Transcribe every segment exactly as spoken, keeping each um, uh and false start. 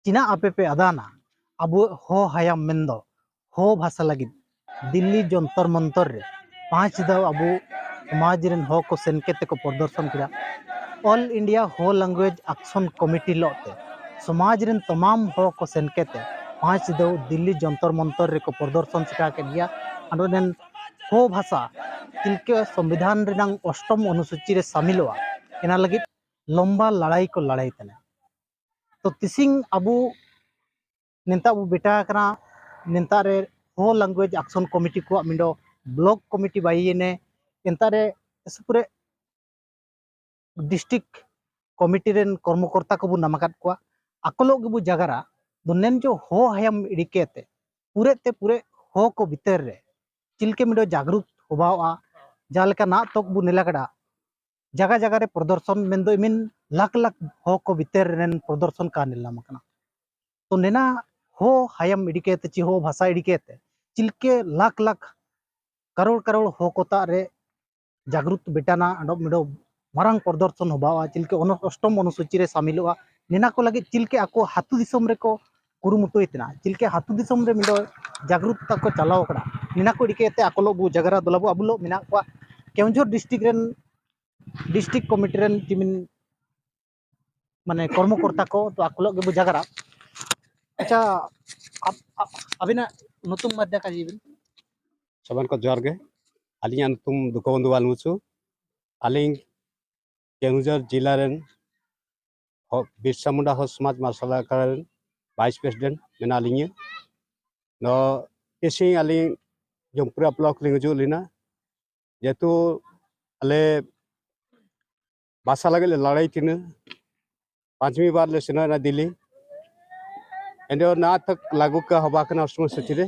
ᱪᱮᱫᱟᱜ ᱟᱯᱮ ᱯᱮ ᱟᱫᱟᱱᱟ ᱟᱵᱚ ᱦᱚ ᱦᱟᱭᱟᱢ ᱢᱮᱱᱫᱚ ᱦᱚ ᱵᱷᱟᱥᱟ ᱞᱟᱹᱜᱤᱫ? ᱫᱤᱞᱞᱤ ᱡᱚᱱᱛᱚᱨ ᱢᱚᱱᱛᱚᱨ ᱨᱮ ᱯᱟᱸᱪ ᱫᱷᱟᱣ ᱟᱵᱚ ᱥᱚᱢᱟᱡᱽ ᱨᱮᱱ ᱦᱚ ᱠᱚ ᱥᱮᱱ ᱠᱟᱛᱮ ᱠᱚ ᱯᱨᱚᱫᱚᱨᱥᱚᱱ ᱠᱮᱫᱟ᱾ All India Ho Language Action Committee ᱞᱚᱜ ᱛᱮ ᱥᱚᱢᱟᱡᱽ ᱨᱮᱱ ᱛᱟᱢᱟᱢ ᱦᱚ ᱠᱚ ᱥᱮᱱ ᱠᱟᱛᱮ ᱯᱟᱸᱪ ᱫᱷᱟᱣ ᱫᱤᱞᱞᱤ ᱡᱚᱱᱛᱚᱨ ᱢᱚᱱᱛᱚᱨ ᱨᱮᱠᱚ ᱯᱨᱚᱫᱚᱨᱥᱚᱱ ᱪᱤᱠᱟ ᱠᱮᱫ ᱜᱮᱭᱟ᱾ ᱟᱨ ᱚᱸᱰᱮ ᱦᱚ ᱵᱷᱟᱥᱟ ᱪᱤᱞᱠᱟᱹ ᱥᱚᱝᱵᱤᱫᱷᱟᱱ ᱨᱮᱱᱟᱝ ᱚᱥᱴᱚᱢ ᱚᱱᱩᱥᱩᱪᱤ ᱨᱮ ᱥᱟᱢᱤᱞᱚᱜᱼᱟ, ᱚᱱᱟ ᱞᱟᱹᱜᱤᱫ ᱞᱚᱢᱵᱟ ᱞᱟᱲᱟᱭ ᱠᱚ ᱞᱟᱲᱟᱭ ᱠᱟᱱᱟ᱾ ᱛᱚ ᱛᱤᱥᱤᱝ ᱟᱵᱚ ᱱᱤᱛᱟᱜ ᱵᱚ ᱵᱮᱴᱟ ᱟᱠᱟᱱᱟ, ᱱᱤᱛᱟᱜ ᱨᱮ ᱦᱚ ᱞᱮᱝᱜᱩᱭᱮᱡᱽ ᱮᱠᱥᱚᱱ ᱠᱚᱢᱤᱴᱤ ᱠᱚᱣᱟᱜ ᱢᱤᱫᱴᱟᱝ ᱵᱞᱚᱠ ᱠᱚᱢᱤᱴᱤ ᱵᱟᱭᱤᱭᱮᱱᱮ, ᱱᱤᱛᱟᱜ ᱨᱮ ᱥᱩᱯᱩᱨᱮ ᱰᱤᱥᱴᱨᱤᱠᱴ ᱠᱚᱢᱤᱴᱤ ᱨᱮᱱ ᱠᱚᱨᱢᱚᱠᱚᱨᱛᱟ ᱠᱚᱵᱚ ᱱᱟᱢ ᱟᱠᱟᱫ ᱠᱚᱣᱟ᱾ ᱟᱠᱚᱞᱚᱜ ᱜᱮᱵᱚ ᱡᱟᱜᱟᱨᱟ ᱫᱚ ᱱᱮᱱ ᱪᱚ ᱦᱚ ᱦᱟᱭᱟᱢ ᱤᱲᱤᱠᱮ ᱛᱮ ᱯᱩᱨᱮ ᱛᱮ ᱯᱩᱨᱮ ᱦᱚ ᱠᱚ ᱵᱷᱤᱛᱟᱹᱨ ᱨᱮ ᱪᱤᱞᱠᱮ ᱢᱤᱰᱚ ᱡᱟᱜᱽᱨᱩᱛ ᱦᱚᱵᱟᱣᱟ᱾ ᱡᱟᱦᱟᱸ ᱞᱮᱠᱟ ᱱᱟᱜ ᱛᱚᱠ ᱵᱚ ᱱᱮᱞᱟ ᱠᱟᱰᱟ, ᱡᱟᱜᱟ ᱡᱟᱜᱟ ᱨᱮ ᱯᱨᱚᱫᱚᱨᱥᱚᱱ ᱢᱮᱱᱫᱚ ᱤᱢᱤᱱ ᱞᱟᱠᱷ ᱞᱟᱠᱷ ᱦᱚ ᱠᱚ ᱵᱷᱤᱛᱟᱹᱨ ᱨᱮᱱ ᱯᱨᱚᱫᱚᱨᱥᱚᱱ ᱠᱟ ᱱᱮᱞᱟᱢ ᱟᱠᱟᱱᱟ᱾ ᱛᱚ ᱱᱮᱱᱟ ᱦᱚ ᱦᱟᱭᱟᱢ ᱤᱰᱤᱠᱮ ᱛᱮ ᱪᱮ ᱦᱚ ᱵᱷᱟᱥᱟ ᱤᱰᱤᱠᱮ ᱛᱮ ᱪᱤᱞᱠᱮ ᱞᱟᱠᱷ ᱞᱟᱠᱷ ᱠᱟᱨᱳᱲ ᱠᱟᱨᱳᱲ ᱦᱚ ᱠᱚ ᱛᱟᱜ ᱨᱮ ᱡᱟᱜᱽᱨᱩᱛ ᱵᱮᱴᱟᱱᱟ ᱟᱰᱚ ᱢᱤᱰᱚ ᱢᱟᱨᱟᱝ ᱯᱨᱚᱫᱚᱨᱥᱚᱱ ᱦᱚᱵᱟᱣᱟ, ᱪᱤᱞᱠᱮ ᱚᱱᱚ-, ᱚᱥᱴᱚᱢ ᱚᱱᱩᱥᱩᱪᱤ ᱨᱮ ᱥᱟᱢᱤᱞᱚᱜᱼᱟ᱾ ᱱᱮᱱᱟ ᱠᱚ ᱞᱟᱹᱜᱤᱫ ᱪᱤᱞᱠᱮ ᱟᱠᱚ ᱦᱟᱹᱛᱩ ᱫᱤᱥᱚᱢ ᱨᱮᱠᱚ ᱠᱩᱨᱩᱢᱩᱴᱩᱭ ᱛᱮᱱᱟ, ᱪᱤᱞᱠᱮ ᱦᱟᱹᱛᱩ ᱫᱤᱥᱚᱢ ᱨᱮ ᱢᱤᱰᱚ ᱡᱟᱜᱽᱨᱩᱛ ᱛᱟᱠᱚ ᱪᱟᱞᱟᱣ ᱠᱟᱱᱟ, ᱱᱮᱱᱟ ᱠᱚ ᱤᱰᱤᱠᱮ ᱛᱮ ᱟᱠᱚᱞᱚᱜ ᱵᱚ ᱡᱟᱜᱽᱨᱟ ᱫᱚᱞᱟᱵᱚ ᱟᱵᱩᱞᱚᱜ ᱢᱮᱱᱟᱜ ᱠᱚᱣᱟ᱾ ᱠᱮᱣᱚᱱᱡᱷᱚᱨ ᱰᱤᱥᱴᱨᱤᱠᱴ ᱨᱮᱱ ᱰᱤᱥᱴᱨᱤᱠᱴ ᱠᱚᱢᱤᱴᱤ ᱨᱮᱱ ᱡᱤᱢᱤᱱ ᱢᱟᱱᱮ ᱠᱚᱨᱢᱚᱠᱚᱨᱛᱟ ᱠᱚ ᱛᱚ ᱟᱠᱚᱞᱚᱜ ᱜᱮᱵᱚ ᱡᱟᱜᱽᱨᱟ᱾ ᱟᱪᱪᱷᱟ, ᱟᱵ-, ᱟᱵ-, ᱟᱵᱤᱱᱟᱜ ᱧᱩᱛᱩᱢ ᱢᱟᱫᱽᱫᱷᱟ ᱠᱟᱡᱤ ᱵᱤᱱ᱾ ᱥᱟᱵᱟᱱ ᱠᱚ ᱡᱚᱦᱟᱨ ᱜᱮ᱾ ᱟᱹᱞᱤᱧᱟᱜ ᱧᱩᱛᱩᱢ ᱫᱩᱠᱷᱚᱵᱚᱱᱫᱷᱩ ᱵᱟᱞᱢᱩᱪᱩ᱾ ᱟᱹᱞᱤᱧ ᱠᱮᱣᱚᱱᱡᱷᱚᱨ ᱡᱮᱞᱟ ᱨᱮᱱ ᱦᱚ-, ᱵᱤᱨᱥᱟ ᱢᱩᱱᱰᱟ ᱦᱚᱲ ᱥᱚᱢᱟᱡᱽ ᱢᱟᱨᱥᱟᱞ ᱟᱠᱷᱲᱟ ᱨᱮᱱ ᱵᱷᱟᱭᱤᱥ ᱯᱨᱮᱥᱤᱰᱮᱱᱴ ᱢᱮᱱᱟᱜ ᱞᱤᱧᱟᱹ᱾ ᱱᱚ ᱛᱮᱥᱤᱧ ᱟᱹᱞᱤᱧ ᱡᱚᱢᱯᱩᱨᱟ ᱵᱞᱚᱠ ᱞᱤᱧ ᱦᱤᱡᱩᱜ ᱞᱮᱱᱟ, ᱡᱮᱦᱮᱛᱩ ᱟᱞᱮ ᱵᱷᱟᱥᱟ ᱞᱟᱹᱜᱤᱫ ᱞᱮ ᱞᱟᱹᱲᱦᱟᱹᱭ ᱠᱤᱱᱟᱹ, ᱯᱟᱸᱪᱢᱤ ᱵᱟᱨ ᱞᱮ ᱥᱮᱱᱚᱜ ᱮᱱᱟ ᱫᱤᱞᱞᱤ᱾ ᱮᱱᱫᱚ ᱱᱟ ᱛᱚᱠ ᱞᱟᱜᱩ ᱠᱟ ᱦᱚᱵᱟ ᱠᱟᱱᱟ ᱚᱥᱴᱚᱢ ᱥᱩᱪᱤ ᱨᱮ᱾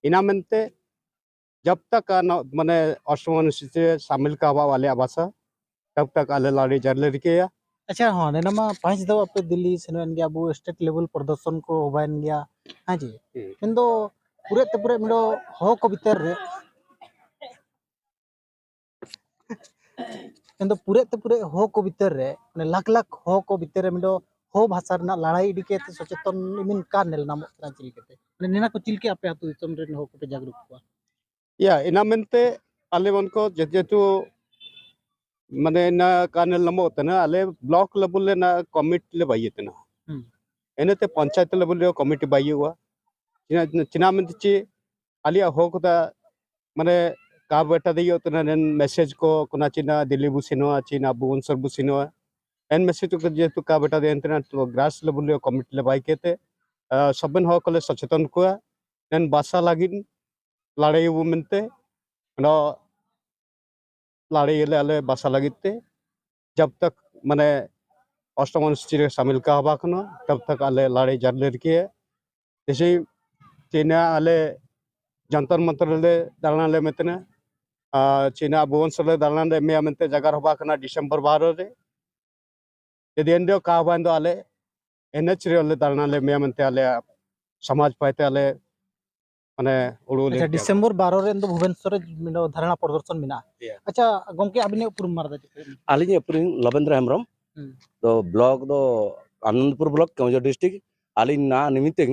ᱤᱱᱟ ᱢᱮᱱᱛᱮ ᱡᱟᱵ ᱛᱟᱠ ᱟᱱ-, ᱢᱟᱱᱮ ᱚᱥᱴᱚᱢ ᱚᱱᱩᱥᱩᱪᱤ ᱨᱮ ᱥᱟᱢᱤᱞ ᱠᱟ ᱦᱚᱵᱟ ᱟᱞᱮᱭᱟᱜ ᱵᱷᱟᱥᱟ, ᱛᱟᱵ ᱛᱟᱠ ᱟᱞᱮ ᱞᱟᱹᱲᱦᱟᱹᱭ ᱡᱟᱹᱨᱤ ᱞᱮ ᱨᱤᱠᱟᱹᱭᱟ᱾ ᱟᱪᱪᱷᱟ, ᱦᱚᱸ, ᱱᱮᱱᱟ ᱢᱟ ᱯᱟᱸᱪ ᱫᱷᱟᱣ ᱟᱯᱮ ᱫᱤᱞᱞᱤ ᱥᱮᱱᱚᱜ ᱮᱱ ᱜᱮᱭᱟ, ᱟᱵᱚ ᱥᱴᱮᱴ ᱞᱮᱵᱮᱞ ᱯᱨᱚᱫᱚᱨᱥᱚᱱ ᱠᱚ ᱦᱚᱵᱟᱭᱮᱱ ᱜᱮᱭᱟ, ᱦᱮᱸ ᱡᱮ᱾ ᱦᱩᱸ᱾ ᱢᱮᱱᱫᱚ ᱯᱩᱨᱟᱹ ᱛᱮ ᱯᱩᱨᱟᱹ ᱢᱮᱱᱫᱚ ᱦᱚ ᱠᱚ ᱵᱷᱤᱛᱟᱹᱨ ᱨᱮ ᱢᱮᱱᱫᱚ ᱯᱩᱨᱟᱹ ᱛᱮ ᱯᱩᱨᱟᱹ ᱦᱚ ᱠᱚ ᱵᱷᱤᱛᱟᱹᱨ ᱨᱮ, ᱢᱟᱱᱮ ᱞᱟᱠᱷ ᱞᱟᱠᱷ ᱦᱚ ᱠᱚ ᱵᱷᱤᱛᱟᱹᱨ ᱨᱮ ᱢᱮᱱᱫᱚ ᱦᱚ ᱵᱷᱟᱥᱟ ᱨᱮᱱᱟᱜ ᱞᱟᱲᱟᱭ ᱤᱫᱤ ᱠᱟᱛᱮ ᱥᱚᱪᱮᱛᱚᱱ ᱮᱢᱤᱱ ᱠᱟ ᱧᱮᱞ ᱧᱟᱢᱚᱜ ᱠᱟᱱᱟ ᱪᱮᱫ ᱞᱮᱠᱟᱛᱮ? ᱢᱟᱱᱮ ᱱᱮᱱᱟ ᱠᱚ ᱪᱮᱫ ᱞᱮᱠᱟ ᱟᱯᱮ ᱟᱹᱛᱩ ᱫᱤᱥᱚᱢ ᱨᱮᱱ ᱦᱚᱲ ᱠᱚᱯᱮ ᱡᱟᱜᱽᱨᱩᱠ ᱠᱚᱣᱟ? ᱭᱟ, ᱤᱱᱟ ᱢᱮᱱᱛᱮ ᱟᱞᱮ ᱢᱚᱱ ᱠᱚ ᱡᱮ-, ᱡᱮᱦᱮᱛᱩ ᱢᱟᱱᱮ ᱤᱱᱟ ᱠᱟ ᱧᱮᱞ ᱧᱟᱢᱚᱜ ᱛᱟᱦᱮᱱᱟ, ᱟᱞᱮ ᱵᱞᱚᱠ ᱞᱮᱵᱮᱞ ᱨᱮ ᱤᱱᱟ ᱠᱚᱢᱤᱴᱤ ᱞᱮ ᱵᱟᱭᱤᱭᱮ ᱛᱟᱦᱮᱱᱟ᱾ ᱦᱩᱸ᱾ ᱤᱱᱟᱹᱛᱮ ᱯᱚᱧᱪᱟᱭᱮᱛ ᱞᱮᱵᱮᱞ ᱨᱮ ᱠᱚᱢᱤᱴᱤ ᱵᱟᱭᱤᱭᱚᱜᱼᱟ᱾ ᱪᱤᱱᱟ-, ᱪᱤᱱᱟ ᱢᱮᱱᱛᱮ ᱪᱮᱫ ᱟᱞᱮᱭᱟᱜ ᱦᱚᱠ ᱫᱟ ᱢᱟᱱᱮ ᱠᱟ ᱵᱮᱴᱟ ᱫᱮᱭᱚᱜ ᱛᱟᱦᱮᱱᱟ ᱱᱮᱱ ᱢᱮᱥᱮᱡᱽ ᱠᱚ ᱠᱚᱱᱟ ᱪᱤᱱᱟ ᱫᱤᱞᱤ ᱵᱩᱥᱤᱱᱚᱜᱼᱟ, ᱪᱤᱱᱟ ᱵᱷᱩᱵᱚᱱᱥᱚᱨ ᱵᱩᱥᱤᱱᱚᱜᱼᱟ᱾ ᱮᱱ ᱢᱮᱥᱮᱡᱽ ᱠᱚ ᱡᱮᱦᱮᱛᱩ ᱠᱟ ᱵᱮᱴᱟ ᱫᱮ ᱮᱱᱛᱮ ᱛᱚ ᱜᱨᱟᱥ ᱞᱮᱵᱮᱞ ᱨᱮ ᱠᱚᱢᱤᱴᱤ ᱞᱮ ᱵᱟᱭ ᱠᱮᱛᱮ, ᱟ, ᱥᱚᱵᱮᱱ ᱦᱚᱲ ᱠᱚᱞᱮ ᱥᱚᱪᱮᱛᱚᱱ ᱠᱚᱣᱟ᱾ ᱮᱱ ᱵᱟᱥᱟ ᱞᱟᱹᱜᱤᱫ ᱞᱟᱲᱮᱭᱟᱵᱚ ᱢᱮᱱᱛᱮ, ᱚᱱᱟ ᱞᱟᱲᱮᱭᱟᱞᱮ ᱟᱞᱮ ᱵᱟᱥᱟ ᱞᱟᱹᱜᱤᱫ ᱛᱮ᱾ ᱡᱟᱵ ᱛᱟᱠ ᱢᱟᱱᱮ ᱚᱥᱴᱚᱢ ᱚᱱᱩᱥᱩᱪᱤ ᱨᱮ ᱥᱟᱢᱤᱞ ᱠᱟ ᱦᱚᱵᱟ ᱠᱟᱱᱟ, ᱛᱟᱵ ᱛᱟᱠ ᱟᱞᱮ ᱞᱟᱲᱮ ᱡᱟᱨᱞᱮ ᱨᱮᱠᱮ᱾ ᱡᱮᱥᱮ ᱪᱤᱱᱟ ᱟᱞᱮ ᱡᱚᱱᱛᱚᱨ ᱢᱚᱱᱛᱚᱨ ᱞᱮ ᱫᱟᱬᱟᱱ ᱞᱮ ᱢᱮᱛᱮᱱᱟ, ᱟᱨ ᱪᱤᱱᱟ ᱵᱷᱩᱵᱚᱱᱥᱚᱨ ᱞᱮ ᱫᱟᱬᱟᱱ ᱞᱮ ᱢᱮᱭᱟ ᱢᱮᱱᱛᱮ ᱡᱟᱜᱟᱨ ᱦᱚᱵᱟ ᱠᱟᱱᱟ ᱰᱤᱥᱮᱢᱵᱚᱨ ᱵᱟᱨᱚ ᱨᱮ᱾ ᱡᱩᱫᱤ ᱮᱱ ᱫᱚ ᱠᱟ ᱵᱟᱝ ᱫᱚ ᱟᱞᱮ ᱮᱱ ᱮᱪ ᱨᱮ ᱟᱞᱮ ᱫᱟᱬᱟᱱ ᱞᱮ ᱢᱮᱭᱟ ᱢᱮᱱᱛᱮ ᱟᱞᱮᱭᱟᱜ ᱥᱚᱢᱟᱡᱽ ᱯᱟᱭᱛᱮ ᱟᱞᱮ ᱢᱟᱱᱮ ᱩᱲᱩ ᱞᱮ ᱟᱪᱪᱷᱟ, ᱦᱤᱡᱩᱜᱼᱟ᱾ ᱰᱤᱥᱮᱢᱵᱚᱨ ᱵᱟᱨᱚ ᱨᱮ ᱮᱱ ᱫᱚ ᱵᱷᱩᱵᱚᱱᱥᱚᱨ ᱨᱮ ᱢᱤᱫ ᱫᱷᱟᱨᱱᱟ ᱯᱨᱚᱫᱚᱨᱥᱚᱱ ᱢᱮᱱᱟᱜᱼᱟ᱾ ᱭᱟ᱾ ᱟᱪᱪᱷᱟ ᱜᱚᱢᱠᱮ, ᱟᱹᱵᱤᱱᱟᱜ ᱩᱯᱨᱩᱢ ᱢᱟᱨᱟ ᱫᱚ ᱪᱮᱫ ᱠᱚ? ᱟᱹᱞᱤᱧᱟᱜ ᱩᱯᱨᱩᱢ ᱞᱚᱵᱮᱱᱫᱨᱚ ᱦᱮᱢᱵᱨᱚᱢ᱾ ᱦᱩᱸ᱾ ᱛᱚ ᱵᱞᱚᱠ ᱫᱚ ᱟᱱᱚᱱᱫᱯᱩᱨ ᱵᱞᱚᱠ, ᱠᱮᱣᱚᱱᱡᱷᱚᱨ ᱰᱤᱥᱴᱨᱤᱠᱴ᱾ ᱟᱹᱞᱤᱧ ᱱᱟ ᱱᱤᱢᱤᱛᱮ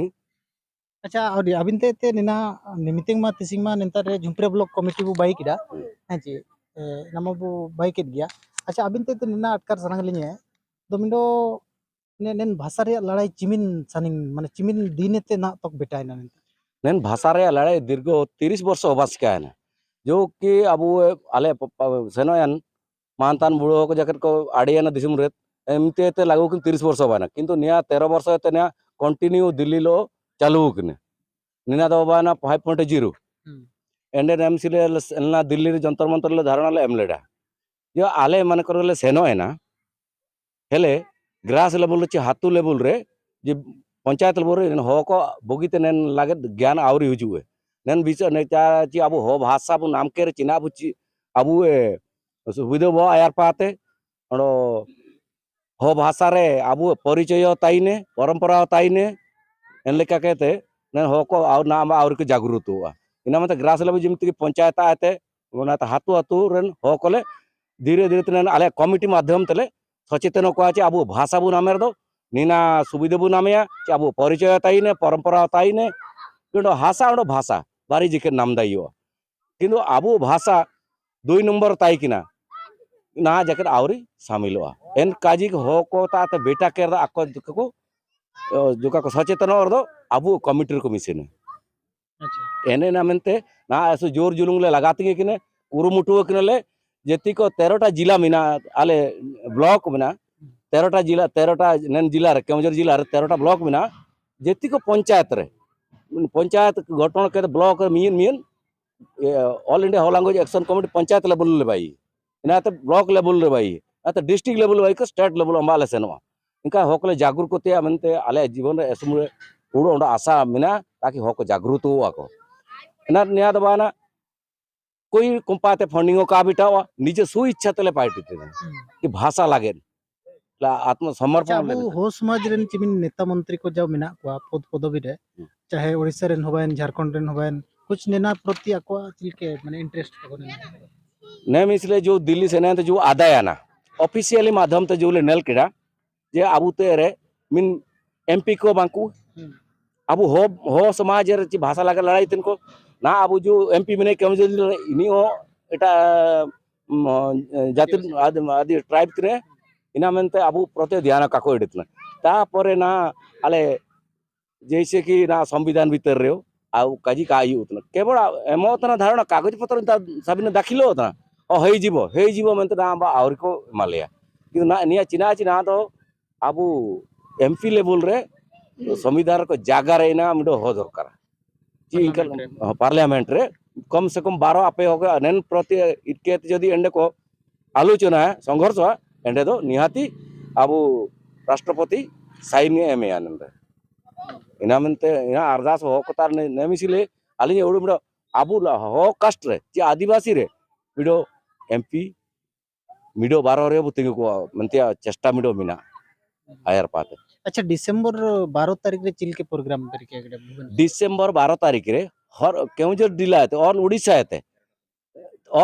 ᱟᱪᱪᱷᱟ, ᱟᱹᱰᱤ ᱟᱹᱵᱤᱱ ᱛᱮ, ᱛᱮ ᱱᱤᱱᱟ ᱱᱤᱢᱤᱛᱮᱝ ᱢᱟ ᱛᱤᱥᱤᱝ ᱢᱟ ᱱᱮᱛᱟᱨ ᱨᱮ ᱡᱷᱩᱢᱯᱨᱮ ᱵᱞᱚᱠ ᱠᱚᱢᱤᱴᱤ ᱵᱚ ᱵᱟᱭ ᱠᱮᱫᱟ᱾ ᱦᱩᱸ᱾ ᱦᱮᱸ ᱪᱮ? ᱮ, ᱚᱱᱟ ᱢᱟ ᱵᱚ ᱵᱟᱭ ᱠᱮᱫ ᱜᱮᱭᱟ᱾ ᱟᱪᱪᱷᱟ, ᱟᱹᱵᱤᱱ ᱛᱮ, ᱛᱮ ᱱᱤᱱᱟ ᱟᱴᱠᱟᱨ ᱥᱟᱱᱟᱝ ᱞᱤᱧᱟ, ᱫᱚ ᱢᱤᱱᱫᱚ ᱱᱮ-, ᱱᱮᱱ ᱵᱷᱟᱥᱟ ᱨᱮᱭᱟᱜ ᱞᱟᱲᱟᱭ ᱪᱤᱢᱤᱱ ᱥᱟᱱᱤᱝ, ᱢᱟᱱᱮ ᱪᱤᱢᱤᱱ ᱫᱤᱱᱮ ᱛᱮ ᱱᱟᱜ ᱛᱚᱠ ᱵᱮᱴᱟᱭᱮᱱᱟ ᱱᱮᱱ? ᱱᱮᱱ ᱵᱷᱟᱥᱟ ᱨᱮᱭᱟᱜ ᱞᱟᱲᱟᱭ ᱫᱤᱨᱜᱷᱚ ᱛᱤᱨᱤᱥ ᱵᱚᱨᱥᱚ ᱦᱚᱵᱟᱥ ᱠᱟᱭᱱᱟ᱾ ᱡᱳ ᱠᱤ ᱟᱵᱚ ᱟᱞᱮ ᱯ-, ᱯ-, ᱥᱮᱱᱚᱭᱟᱱ ᱢᱟᱱᱛᱟᱱ ᱵᱩᱲᱦᱟᱹ ᱠᱚ ᱡᱟᱠᱮᱛ ᱠᱚ ᱟᱹᱰᱤᱭᱟᱱᱟ ᱫᱤᱥᱚᱢ ᱨᱮ, ᱮᱢᱛᱮ ᱛᱮ ᱞᱟᱜᱩ ᱠᱤᱱ ᱛᱤᱨᱤᱥ ᱵᱚᱨᱥᱚ ᱵᱟᱭᱱᱟ᱾ ᱠᱤᱱᱛᱩ ᱱᱤᱭᱟ ᱛᱮᱨᱚ ᱵᱚᱨᱥᱚ ᱛᱮ ᱱᱤᱭᱟ continue ᱫᱤᱞᱞᱤ ᱞᱚ ᱪᱟᱞᱩ ᱠᱤᱱᱟ᱾ ᱱᱤᱱᱟ ᱫᱚ ᱵᱟᱭᱱᱟ five point zero᱾ ᱦᱩᱸ᱾ ᱮᱱᱰᱮᱱ ᱮᱢ ᱥᱤ ᱞᱮ, ᱞᱮ ᱥᱮᱱ ᱞᱮᱱᱟ ᱫᱤᱞᱞᱤ ᱨᱮ ᱡᱚᱱᱛᱚᱨ ᱢᱚᱱᱛᱚᱨ ᱞᱮ ᱫᱷᱟᱨᱱᱟ ᱞᱮ ᱮᱢ ᱞᱮᱫᱟ᱾ ᱡᱮ ᱟᱞᱮ ᱢᱟᱱᱮ ᱠᱚᱨᱮ ᱞᱮ ᱥᱮᱱᱚᱜ ᱮᱱᱟ, ᱦᱮᱞᱮ ᱜᱨᱟᱥ ᱞᱮᱵᱩᱞ ᱨᱮ ᱪᱮ ᱦᱟᱛᱩ ᱞᱮᱵᱩᱞ ᱨᱮ ᱡᱮ ᱯᱚᱧᱪᱟᱭᱮᱛ ᱞᱮᱵᱩᱞ ᱨᱮ ᱦᱚ ᱠᱚ ᱵᱩᱜᱤᱛᱮ ᱱᱮᱱ ᱞᱟᱜᱮᱫ ᱜᱮᱭᱟᱱ ᱟᱹᱣᱨᱤ ᱦᱤᱡᱩᱜᱼᱟ᱾ ᱱᱮᱱ ᱵᱤᱥ-, ᱱᱮ ᱪᱟ-, ᱪᱮ ᱟᱵᱚ ᱦᱚ ᱵᱷᱟᱥᱟ ᱵᱚ ᱱᱟᱢ ᱠᱮ ᱨᱮ ᱪᱤᱱᱟ ᱟᱵᱚ ᱪᱮ-, ᱟᱵᱚ, ᱮ, ᱥᱩᱵᱤᱫᱷᱟ ᱵᱚ ᱟᱭᱟᱨ ᱯᱟᱛᱮ ᱚᱸᱰᱚ ᱦᱚ ᱵᱷᱟᱥᱟ ᱨᱮ ᱟᱵᱚ ᱯᱚᱨᱤᱪᱚᱭ ᱦᱚᱸ ᱛᱟᱭᱤᱱᱮ, ᱯᱚᱨᱚᱢᱯᱚᱨᱟ ᱦᱚᱸ ᱛᱟᱭᱤᱱᱮ, ᱮᱱ ᱞᱮᱠᱟ ᱠᱟᱛᱮ ᱱᱮᱱ ᱦᱚ ᱠᱚ ᱟᱣ-, ᱱᱟ-, ᱟᱢ ᱟᱹᱣᱨᱤ ᱠᱚ ᱡᱟᱜᱽᱨᱩᱛᱚᱜᱼᱟ᱾ ᱤᱱᱟᱹ ᱢᱟᱛᱮ ᱜᱨᱟᱥ ᱞᱮᱵᱩᱞ ᱡᱮᱢᱛᱤ ᱜᱮ ᱯᱚᱧᱪᱟᱭᱮᱛ ᱟᱭᱛᱮ ᱚᱱᱟ ᱛᱮ ᱦᱟᱛᱩ ᱦᱟᱛᱩ ᱨᱮᱱ ᱦᱚ ᱠᱚᱞᱮ ᱫᱷᱤᱨᱮ ᱫᱷᱤᱨᱮ ᱛᱮ ᱱᱮᱱ ᱟᱞᱮ ᱠᱚᱢᱤᱴᱤ ᱢᱟᱫᱽᱫᱷᱚᱢ ᱛᱮᱞᱮ ᱥᱚᱪᱮᱛᱚᱱ ᱠᱚᱣᱟ ᱪᱮ ᱟᱵᱚ ᱵᱷᱟᱥᱟ ᱵᱚ ᱱᱟᱢᱮ ᱨᱮᱫᱚ ᱱᱤᱱᱟ ᱥᱩᱵᱤᱫᱷᱟ ᱵᱚ ᱱᱟᱢᱮᱭᱟ, ᱪᱮ ᱟᱵᱚ ᱯᱚᱨᱤᱪᱚᱭ ᱛᱟᱭᱤᱱᱮ, ᱯᱚᱨᱚᱢᱯᱚᱨᱟ ᱛᱟᱭᱤᱱᱮ, ᱠᱤᱱᱛᱩ ᱵᱷᱟᱥᱟ ᱚᱸᱰᱮ ᱵᱷᱟᱥᱟ, ᱵᱟᱨᱤ ᱡᱤᱠᱮ ᱱᱟᱢᱫᱟᱭᱚᱜᱼᱟ᱾ ᱠᱤᱱᱛᱩ ᱟᱵᱚ ᱵᱷᱟᱥᱟ ᱫᱩᱭ ᱱᱚᱢᱵᱚᱨ ᱛᱟᱭ ᱠᱤᱱᱟ, ᱱᱟ ᱡᱟᱠᱮᱴ ᱟᱹᱣᱨᱤ ᱥᱟᱢᱤᱞᱚᱜᱼᱟ᱾ ᱮᱱ ᱠᱟᱡᱤ ᱦᱚ ᱠᱚ ᱛᱟᱛᱮ ᱵᱮᱴᱟ ᱠᱮᱨ ᱫᱚ ᱟᱠᱚ ᱡᱚᱠᱟ ᱠᱚ, ᱡᱚᱠᱟ ᱠᱚ ᱥᱚᱪᱮᱛᱚᱱ ᱚᱨ ᱫᱚ ᱟᱵᱚ ᱠᱚᱢᱤᱴᱤ ᱨᱮᱠᱚ ᱢᱤᱥᱤᱱᱟ᱾ ᱟᱪᱪᱷᱟ᱾ ᱮᱱᱮ ᱱᱟ ᱢᱮᱱᱛᱮ ᱱᱟ ᱮᱥᱮ ᱡᱳᱨ ᱡᱩᱞᱩᱝ ᱞᱮ ᱞᱟᱜᱟ ᱛᱮᱜᱮ ᱠᱤᱱᱟ, ᱠᱩᱨᱩᱢᱩᱴᱩ ᱠᱤᱱᱟ ᱞᱮ, ᱡᱮᱛᱤ ᱠᱚ ᱛᱮᱨᱚᱴᱟ ᱡᱤᱞᱟ ᱢᱮᱱᱟᱜᱼᱟ, ᱟᱞᱮ ᱵᱞᱚᱠ ᱢᱮᱱᱟᱜᱼᱟ, ᱛᱮᱨᱚᱴᱟ ᱡᱤᱞᱟ, ᱛᱮᱨᱚᱴᱟ ᱱᱮᱱ ᱡᱤᱞᱟ ᱨᱮ, ᱠᱮᱣᱚᱱᱡᱷᱚᱨ ᱡᱤᱞᱟ ᱨᱮ ᱛᱮᱨᱚᱴᱟ ᱵᱞᱚᱠ ᱢᱮᱱᱟᱜᱼᱟ, ᱡᱮᱛᱤ ᱠᱚ ᱯᱚᱧᱪᱟᱭᱮᱛ ᱨᱮ, ᱯᱚᱧᱪᱟᱭᱮᱛ ᱜᱚᱴᱷᱚᱱ ᱠᱟᱛᱮ ᱵᱞᱚᱠ ᱨᱮ ᱢᱤᱭᱮᱱ ᱢᱤᱭᱮᱱ, ᱮ, All India Ho Language Action Committee panchayat level ᱞᱮ ᱵᱟᱭ, ᱤᱱᱟᱹᱛᱮ ᱵᱞᱚᱠ level ᱨᱮ ᱵᱟᱭ, ᱤᱱᱟᱹᱛᱮ district level ᱵᱟᱭ ᱠᱚ state level ᱚᱢᱵᱟ ᱞᱮ ᱥᱮᱱᱚᱜᱼᱟ᱾ ᱮᱱᱠᱷᱟᱱ ᱦᱚᱠ ᱞᱮ ᱡᱟᱜᱽᱨᱩᱛ ᱠᱚᱛᱮᱭᱟ ᱢᱮᱱᱛᱮ ᱟᱞᱮᱭᱟᱜ ᱡᱤᱵᱚᱱ ᱨᱮ ᱮᱥᱩᱢ ᱨᱮ ᱦᱩᱲᱩ ᱚᱸᱰᱮ ᱟᱥᱟ ᱢᱮᱱᱟᱜᱼᱟ, ᱛᱟᱠᱤ ᱦᱚᱠ ᱠᱚ ᱡᱟᱜᱽᱨᱩᱛᱚᱜ ᱟᱠᱚ᱾ ᱮᱱᱟ ᱱᱤᱭᱟ ᱫᱚ ᱵᱟᱝ ᱠᱚᱭ ᱠᱚᱢᱯᱟᱛᱮ funding ᱦᱚᱸ ᱠᱟ ᱵᱤᱴᱟᱣᱟ, ᱱᱤᱡᱮ ᱥᱩ ᱤᱪᱪᱷᱟ ᱛᱮᱞᱮ ᱯᱟᱨᱴᱤ ᱛᱮ ᱦᱩᱸ᱾ ᱠᱤ ᱵᱷᱟᱥᱟ ᱞᱟᱜᱮᱫ ᱞᱟ ᱟᱛᱢᱚ ᱥᱚᱢᱚᱨᱯᱚᱱ ᱟᱪᱪᱷᱟ, ᱟᱵᱚ ᱞᱮ ᱦᱚ ᱥᱚᱢᱟᱡᱽ ᱨᱮᱱ ᱪᱤᱢᱤᱱ ᱱᱮᱛᱟ ᱢᱚᱱᱛᱨᱤ ᱠᱚ ᱡᱟᱣ ᱢᱮᱱᱟᱜ ᱠᱚᱣᱟ ᱯᱚᱫ ᱯᱚᱫᱚᱵᱤ ᱨᱮ, ᱦᱩᱸ᱾ ᱪᱟᱦᱮ ᱳᱰᱤᱥᱟ ᱨᱮᱱ ᱦᱚᱸ ᱵᱟᱭᱮᱱ, ᱡᱷᱟᱲᱠᱷᱚᱸᱰ ᱨᱮᱱ ᱦᱚᱸ ᱵᱟᱭᱮᱱ, ᱠᱩᱪ ᱱᱮᱱᱟ ᱯᱨᱚᱛᱤ ᱟᱠᱚᱣᱟᱜ ᱪᱮᱫ ᱞᱮᱠᱟ ᱢᱟᱱᱮ interest ᱛᱟᱠᱚ ᱢᱮᱱᱟᱜᱼᱟ? ᱱᱮ ᱢᱤᱥᱞᱮ ᱡᱚ ᱫᱤᱞᱞᱤ ᱥᱮᱱ ᱛᱮ ᱡᱚ ᱟᱫᱟᱭᱟᱱᱟ, officially ᱢᱟᱫᱷᱚᱢ ᱛᱮ ᱡᱚ ᱞᱮ ᱱᱮᱞ ᱠᱮᱫᱟ, ᱡᱮ ᱟᱵᱚ ᱛᱮ ᱨᱮ ᱢᱤᱱ ᱮᱢᱯᱤ ᱠᱚ ᱵᱟᱝᱠᱩ, ᱦᱩᱸ᱾ ᱟᱵᱚ ᱦᱚ, ᱦᱚ ᱥᱚᱢᱟᱡᱽ ᱨᱮ ᱪᱮ ᱵᱷᱟᱥᱟ ᱞᱟᱜᱟ ᱞᱟᱲᱟᱭ ᱛᱮᱱ ᱠᱚ, ᱱᱟ ᱟᱵᱚ ᱡᱚ ᱮᱢᱯᱤ ᱢᱮᱱᱟᱭ ᱠᱮᱣᱚᱱᱡᱷᱚᱨ ᱡᱤᱞᱟ ᱨᱮ, ᱤᱱᱤ ᱦᱚᱸ ᱮᱴᱟ, ᱩᱢ, ᱡᱟᱹᱛᱤ ᱟᱹᱫᱤ-, ᱟᱹᱫᱤ tribe ᱛᱮ ᱨᱮ, ᱤᱱᱟ ᱢᱮᱱᱛᱮ ᱟᱵᱚ ᱯᱨᱚᱛᱮ ᱫᱷᱮᱭᱟᱱ ᱠᱟᱠᱚ ᱮᱰᱤ ᱛᱮᱱᱟ᱾ ᱛᱟᱯᱚᱨᱮ ᱱᱟ ᱟᱞᱮ ᱡᱮᱭᱥᱮ ᱠᱤ ᱱᱟ ᱥᱚᱝᱵᱤᱫᱷᱟᱱ ᱵᱷᱤᱛᱟᱹᱨ ᱨᱮ ᱟᱵᱚ ᱠᱟᱡᱤ ᱠᱟ ᱦᱩᱭᱩᱜ ᱛᱟᱱᱟ, ᱠᱮᱵᱚᱞ ᱮᱢᱚᱜ ᱛᱟᱱᱟ ᱫᱷᱟᱨᱚᱱᱟ ᱠᱟᱜᱚᱡᱽ ᱯᱚᱛᱨᱚ ᱱᱮᱛᱟᱨ ᱥᱟᱵᱤᱱ ᱫᱟᱠᱷᱤᱞᱚᱜ ᱛᱟᱱᱟ, ᱚ, ᱦᱮᱭ ᱡᱤᱵᱚ, ᱦᱮᱭ ᱡᱤᱵᱚ ᱢᱮᱱᱛᱮ ᱱᱟ ᱟᱵᱚ ᱟᱹᱣᱨᱤ ᱠᱚ ᱮᱢᱟ ᱞᱮᱭᱟ᱾ ᱠᱤᱱᱛᱩ ᱱᱟ ᱱᱤᱭᱟᱹ ᱪᱤᱱᱟ ᱪᱤᱱᱟ ᱫᱚ ᱟᱵᱚ ᱮᱢᱯᱤ level ᱨᱮ ᱥᱚᱝᱵᱤᱫᱷᱟᱱ ᱨᱮᱠᱚ ᱡᱟᱭᱜᱟ ᱨᱮ ᱤᱱᱟ ᱢᱤᱫᱴᱮᱱ ᱦᱚ ᱫᱚᱨᱠᱟᱨᱟ᱾ ᱪᱮᱫ ᱤᱱᱠᱟᱹ ᱯᱟᱨᱞᱟᱢᱮᱱᱴ ᱨᱮ᱾ ᱦᱚᱸ, ᱯᱟᱨᱞᱟᱢᱮᱱᱴ ᱨᱮ ᱠᱚᱢ ᱥᱮ ᱠᱚᱢ ᱵᱟᱨᱚ ᱟᱯᱮ ᱦᱚᱸ ᱱᱮᱱ ᱯᱨᱚᱛᱤ ᱤᱴᱠᱮᱛ ᱡᱩᱫᱤ ᱮᱸᱰᱮ ᱠᱚ ᱟᱞᱳᱪᱚᱱᱟ ᱥᱚᱝᱜᱷᱚᱨᱥᱚ, ᱮᱸᱰᱮ ᱫᱚ ᱱᱤᱦᱟᱹᱛᱤ ᱟᱵᱚ ᱨᱟᱥᱴᱨᱚᱯᱚᱛᱤ ᱥᱟᱭᱤᱱ ᱮ ᱮᱢᱮᱭᱟ ᱱᱚᱰᱮ᱾ ᱤᱱᱟ ᱢᱮᱱᱛᱮ ᱤᱱᱟ ᱟᱨᱫᱟᱥ ᱦᱚ ᱠᱚᱛᱟᱨ ᱱᱮ, ᱱᱮ ᱢᱤᱥᱤᱞᱮ ᱟᱹᱞᱤᱧ ᱩᱲᱩᱢ ᱨᱮ ᱟᱵᱚ ᱦᱚ ᱠᱟᱥᱴ ᱨᱮ ᱪᱮ ᱟᱹᱫᱤᱵᱟᱹᱥᱤ ᱨᱮ ᱵᱤᱰᱚ ᱮᱢᱯᱤ ᱢᱤᱰᱚ ᱵᱟᱨᱚ ᱨᱮ ᱵᱚ ᱛᱤᱸᱜᱩ ᱠᱚᱣᱟ ᱢᱮᱱᱛᱮ ᱪᱮᱥᱴᱟ ᱢᱤᱰᱚ ᱢᱮᱱᱟᱜᱼᱟ ᱟᱭᱟᱨ ᱯᱟᱛᱮ᱾ ᱟᱪᱪᱷᱟ, ᱰᱤᱥᱮᱢᱵᱚᱨ ᱵᱟᱨᱚ ᱛᱟᱹᱨᱤᱠᱷ ᱨᱮ ᱪᱮᱫ ᱞᱮᱠᱟ ᱯᱨᱳᱜᱨᱟᱢ ᱯᱮ ᱨᱤᱠᱟᱹ ᱠᱮᱫᱟ ᱵᱷᱩᱵᱚᱱᱮᱥᱚᱨ? ᱰᱤᱥᱮᱢᱵᱚᱨ ᱵᱟᱨᱚ ᱛᱟᱹᱨᱤᱠᱷ ᱨᱮ ᱦᱚᱨ ᱠᱮᱣᱚᱱᱡᱷᱚᱨ ᱰᱤᱞᱟ ᱛᱮ ᱚᱞ ᱩᱲᱤᱥᱥᱟ ᱛᱮ,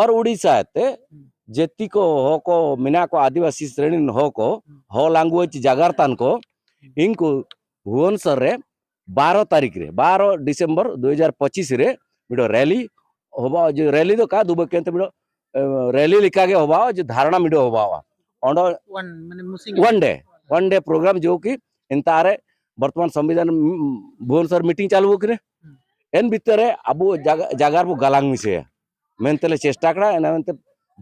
ᱚᱨ ᱩᱲᱤᱥᱥᱟ ᱛᱮ ᱦᱩᱸ᱾ ᱡᱟᱹᱛᱤ ᱠᱚ ᱦᱚ ᱠᱚ ᱢᱮᱱᱟᱜ ᱠᱚ ᱟᱹᱫᱤᱵᱟᱹᱥᱤ ᱥᱨᱮᱱᱤ ᱦᱚ ᱠᱚ, ᱦᱩᱸ᱾ ᱦᱚ language ᱡᱟᱜᱟᱨ ᱛᱟᱱ ᱠᱚ, ᱤᱱᱠᱩ ᱵᱷᱩᱵᱚᱱᱮᱥᱚᱨ ᱨᱮ ᱵᱟᱨᱚ ᱛᱟᱹᱨᱤᱠᱷ ᱨᱮ, ᱵᱟᱨᱚ ᱰᱤᱥᱮᱢᱵᱚᱨ ᱫᱩ ᱦᱟᱡᱟᱨ ᱯᱚᱸᱪᱤᱥ ᱨᱮ ᱢᱤᱫᱴᱮᱱ ᱨᱮᱞᱤ ᱦᱚᱵᱟ, ᱡᱮ ᱨᱮᱞᱤ ᱫᱚ ᱠᱟ ᱫᱩᱵᱟᱹ ᱠᱮᱱᱛᱮ ᱢᱤᱫᱴᱮᱱ, ᱮ, ᱨᱮᱞᱤ ᱞᱮᱠᱟᱜᱮ ᱦᱚᱵᱟᱣᱟ, ᱡᱮ ᱫᱷᱟᱨᱱᱟ ᱢᱤᱰᱟᱹ ᱦᱚᱵᱟᱣᱟ᱾ ᱚᱸᱰᱮ ᱚᱱ ᱢᱟᱱᱮ ᱢᱩᱥᱤᱝ ᱚᱱ ᱰᱮ, ᱚᱱ ᱰᱮ ᱯᱨᱳᱜᱨᱟᱢ ᱡᱳ ᱠᱤ ᱮᱱᱛᱟ ᱨᱮ ᱵᱚᱨᱛᱚᱢᱟᱱ ᱥᱚᱝᱵᱤᱫᱷᱟᱱ, ᱩᱢ, ᱵᱷᱩᱵᱚᱱᱮᱥᱚᱨ ᱢᱤᱴᱤᱝ ᱪᱟᱞᱩ ᱟᱠᱟᱱᱟ᱾ ᱦᱩᱸ᱾ ᱮᱱ ᱵᱷᱤᱛᱟᱹᱨ ᱨᱮ ᱟᱵᱚ ᱡᱟᱜᱟ, ᱡᱟᱜᱟ ᱨᱮᱵᱚ ᱜᱟᱞᱟᱝ ᱢᱤᱥᱟᱹᱭᱟ ᱢᱮᱱᱛᱮ ᱞᱮ ᱪᱮᱥᱴᱟ ᱠᱟᱱᱟ᱾ ᱮᱱᱟ ᱢᱮᱱᱛᱮ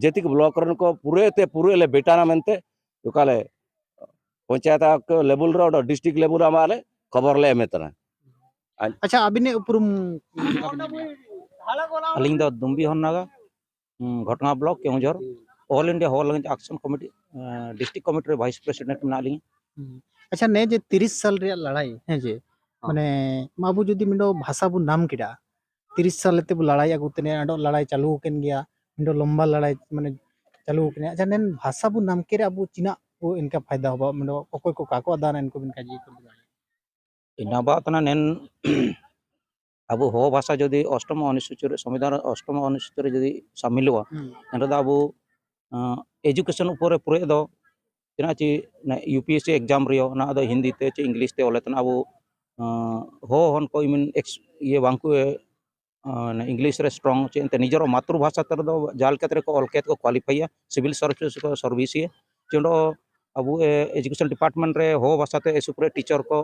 ᱡᱮᱛᱤᱠ ᱵᱞᱚᱠ ᱨᱮᱱ ᱠᱚ ᱯᱩᱨᱟᱹ ᱛᱮ ᱯᱩᱨᱟᱹ ᱞᱮ ᱵᱮᱴᱟᱱᱟ ᱢᱮᱱᱛᱮ ᱚᱠᱟ ᱞᱮ ᱯᱚᱧᱪᱟᱭᱮᱛ ᱞᱮᱵᱮᱞ ᱨᱮ, ᱚᱸᱰᱮ ᱰᱤᱥᱴᱨᱤᱠᱴ ᱞᱮᱵᱮᱞ ᱨᱮ ᱟᱢᱟᱜ ᱞᱮ ᱠᱷᱚᱵᱚᱨ ᱞᱮ ᱮᱢᱮᱫ ᱛᱟᱦᱮᱱᱟ᱾ ᱟᱪᱪᱷᱟ, ᱟᱹᱵᱤᱱᱟᱜ ᱩᱯᱨᱩᱢ? ᱟᱹᱞᱤᱧ ᱫᱚ ᱫᱩᱢᱵᱤ ᱦᱚᱱᱱᱟᱜᱟ, ᱩᱸ, ᱜᱷᱚᱴᱜᱟᱸᱣ ᱵᱞᱚᱠ, ᱠᱮᱣᱚᱱᱡᱷᱚᱨ, ᱚᱞ ᱤᱱᱰᱤᱭᱟ ᱦᱚᱲ ᱞᱟᱹᱜᱤᱫ ᱟᱠᱥᱚᱱ ᱠᱚᱢᱤᱴᱤ, ᱮᱸ, ᱰᱤᱥᱴᱨᱤᱠᱴ ᱠᱚᱢᱤᱴᱤ ᱨᱮ ᱵᱷᱟᱭᱤᱥ ᱯᱨᱮᱥᱤᱰᱮᱱᱴ ᱢᱮᱱᱟᱜ ᱞᱤᱧᱟ᱾ ᱦᱩᱸ᱾ ᱟᱪᱪᱷᱟ, ᱱᱮ ᱡᱮ ᱛᱤᱨᱤᱥ ᱥᱟᱞ ᱨᱮᱭᱟᱜ ᱞᱟᱲᱟᱭ, ᱦᱮᱸ ᱡᱮ, ᱦᱚᱸ᱾ ᱢᱟᱱᱮ, ᱢᱟ ᱟᱵᱚ ᱡᱩᱫᱤ ᱢᱤᱫᱴᱮᱱ ᱵᱷᱟᱥᱟ ᱵᱚᱱ ᱱᱟᱢ ᱠᱮᱫᱟ, ᱛᱤᱨᱤᱥ ᱥᱟᱞ ᱛᱮ ᱵᱚ ᱞᱟᱲᱟᱭ ᱟᱹᱜᱩ ᱛᱮ, ᱱᱮ ᱟᱰᱚ ᱞᱟᱲᱟᱭ ᱪᱟᱹᱞᱩ ᱟᱠᱟᱱ ᱜᱮᱭᱟ, ᱢᱤᱫᱴᱮᱱ ᱞᱚᱢᱵᱟ ᱞᱟᱲᱟᱭ, ᱢᱟᱱᱮ, ᱪᱟᱹᱞᱩ ᱟᱠᱟᱱᱟ᱾ ᱟᱪᱪᱷᱟ, ᱱᱮᱱ ᱵᱷᱟᱥᱟ ᱵᱚ ᱱᱟᱢ ᱠᱮᱫ ᱨᱮ ᱟᱵᱚ ᱪᱤᱱᱟᱜ ᱵᱚ ᱤᱱᱠᱟ ᱯᱷᱟᱭᱫᱟ ᱦᱚᱵᱟ, ᱢᱟᱱᱮ, ᱚᱠᱚᱭ ᱠᱚ ᱠᱟᱠᱚ ᱟᱫᱟᱱ ᱮᱱᱠᱚ ᱵᱤᱱ ᱠᱟᱡᱤ ᱠᱚ ᱵᱤᱱ ᱤᱱᱟ ᱵᱟᱫ ᱛᱟᱱᱟ ᱱᱮᱱ ᱟᱵᱚ ᱦᱚ ᱵᱷᱟᱥᱟ ᱡᱩᱫᱤ ᱚᱥᱴᱚᱢ ᱚᱱᱩᱥᱩᱪᱤ ᱨᱮ, ᱥᱚᱝᱵᱤᱫᱷᱟᱱ ᱨᱮ ᱚᱥᱴᱚᱢ ᱚᱱᱩᱥᱩᱪᱤ ᱨᱮ ᱡᱩᱫᱤ ᱥᱟᱢᱤᱞᱚᱜᱼᱟ, ᱦᱩᱸ᱾ ᱮᱱ ᱨᱮᱫᱚ ᱟᱵᱚ, ᱟᱸ, ᱮᱡᱩᱠᱮᱥᱚᱱ ᱩᱯᱚᱨ ᱨᱮ ᱯᱩᱨᱟᱹ ᱫᱚ ᱛᱤᱱᱟᱹᱜ ᱪᱮ ᱚᱱᱟ U P S C exam ᱨᱮᱭᱟᱜ ᱚᱱᱟ ᱫᱚ ᱦᱤᱱᱫᱤ ᱛᱮ ᱪᱮ ᱤᱝᱞᱤᱥ ᱛᱮ ᱚᱞᱮ ᱛᱟᱦᱮᱱᱟ᱾ ᱟᱵᱚ, ᱟᱸ, ᱦᱚ ᱦᱚᱱ ᱠᱚ ᱤᱢᱤᱱ ᱮᱠᱥ-, ᱤᱭᱟᱹ ᱵᱟᱝ ᱠᱚ, ᱟᱸ, ᱤᱝᱞᱤᱥ ᱨᱮ ᱥᱴᱨᱚᱝ ᱪᱮ ᱮᱱᱛᱮ ᱱᱤᱡᱮᱨᱟᱜ ᱢᱟᱛᱨᱩ ᱵᱷᱟᱥᱟ ᱛᱮ ᱨᱮᱫᱚ ᱡᱟᱦᱟᱸ ᱞᱮᱠᱟ ᱛᱮ ᱠᱚ ᱚᱞ ᱠᱮᱫ ᱠᱚ ᱠᱣᱟᱞᱤᱯᱷᱟᱭᱟ, ᱥᱤᱵᱤᱞ ᱥᱟᱨᱵᱷᱤᱥ ᱠᱚ ᱥᱟᱨᱵᱷᱤᱥ ᱜᱮᱭᱟ᱾ ᱪᱮ ᱚᱸᱰᱮ ᱟᱵᱚ, ᱮ, ᱮᱡᱩᱠᱮᱥᱚᱱ ᱰᱤᱯᱟᱨᱴᱢᱮᱱᱴ ᱨᱮ ᱦᱚ ᱵᱷᱟᱥᱟ ᱛᱮ ᱮ ᱥᱩᱯᱨᱮ ᱴᱤᱪᱟᱨ ᱠᱚ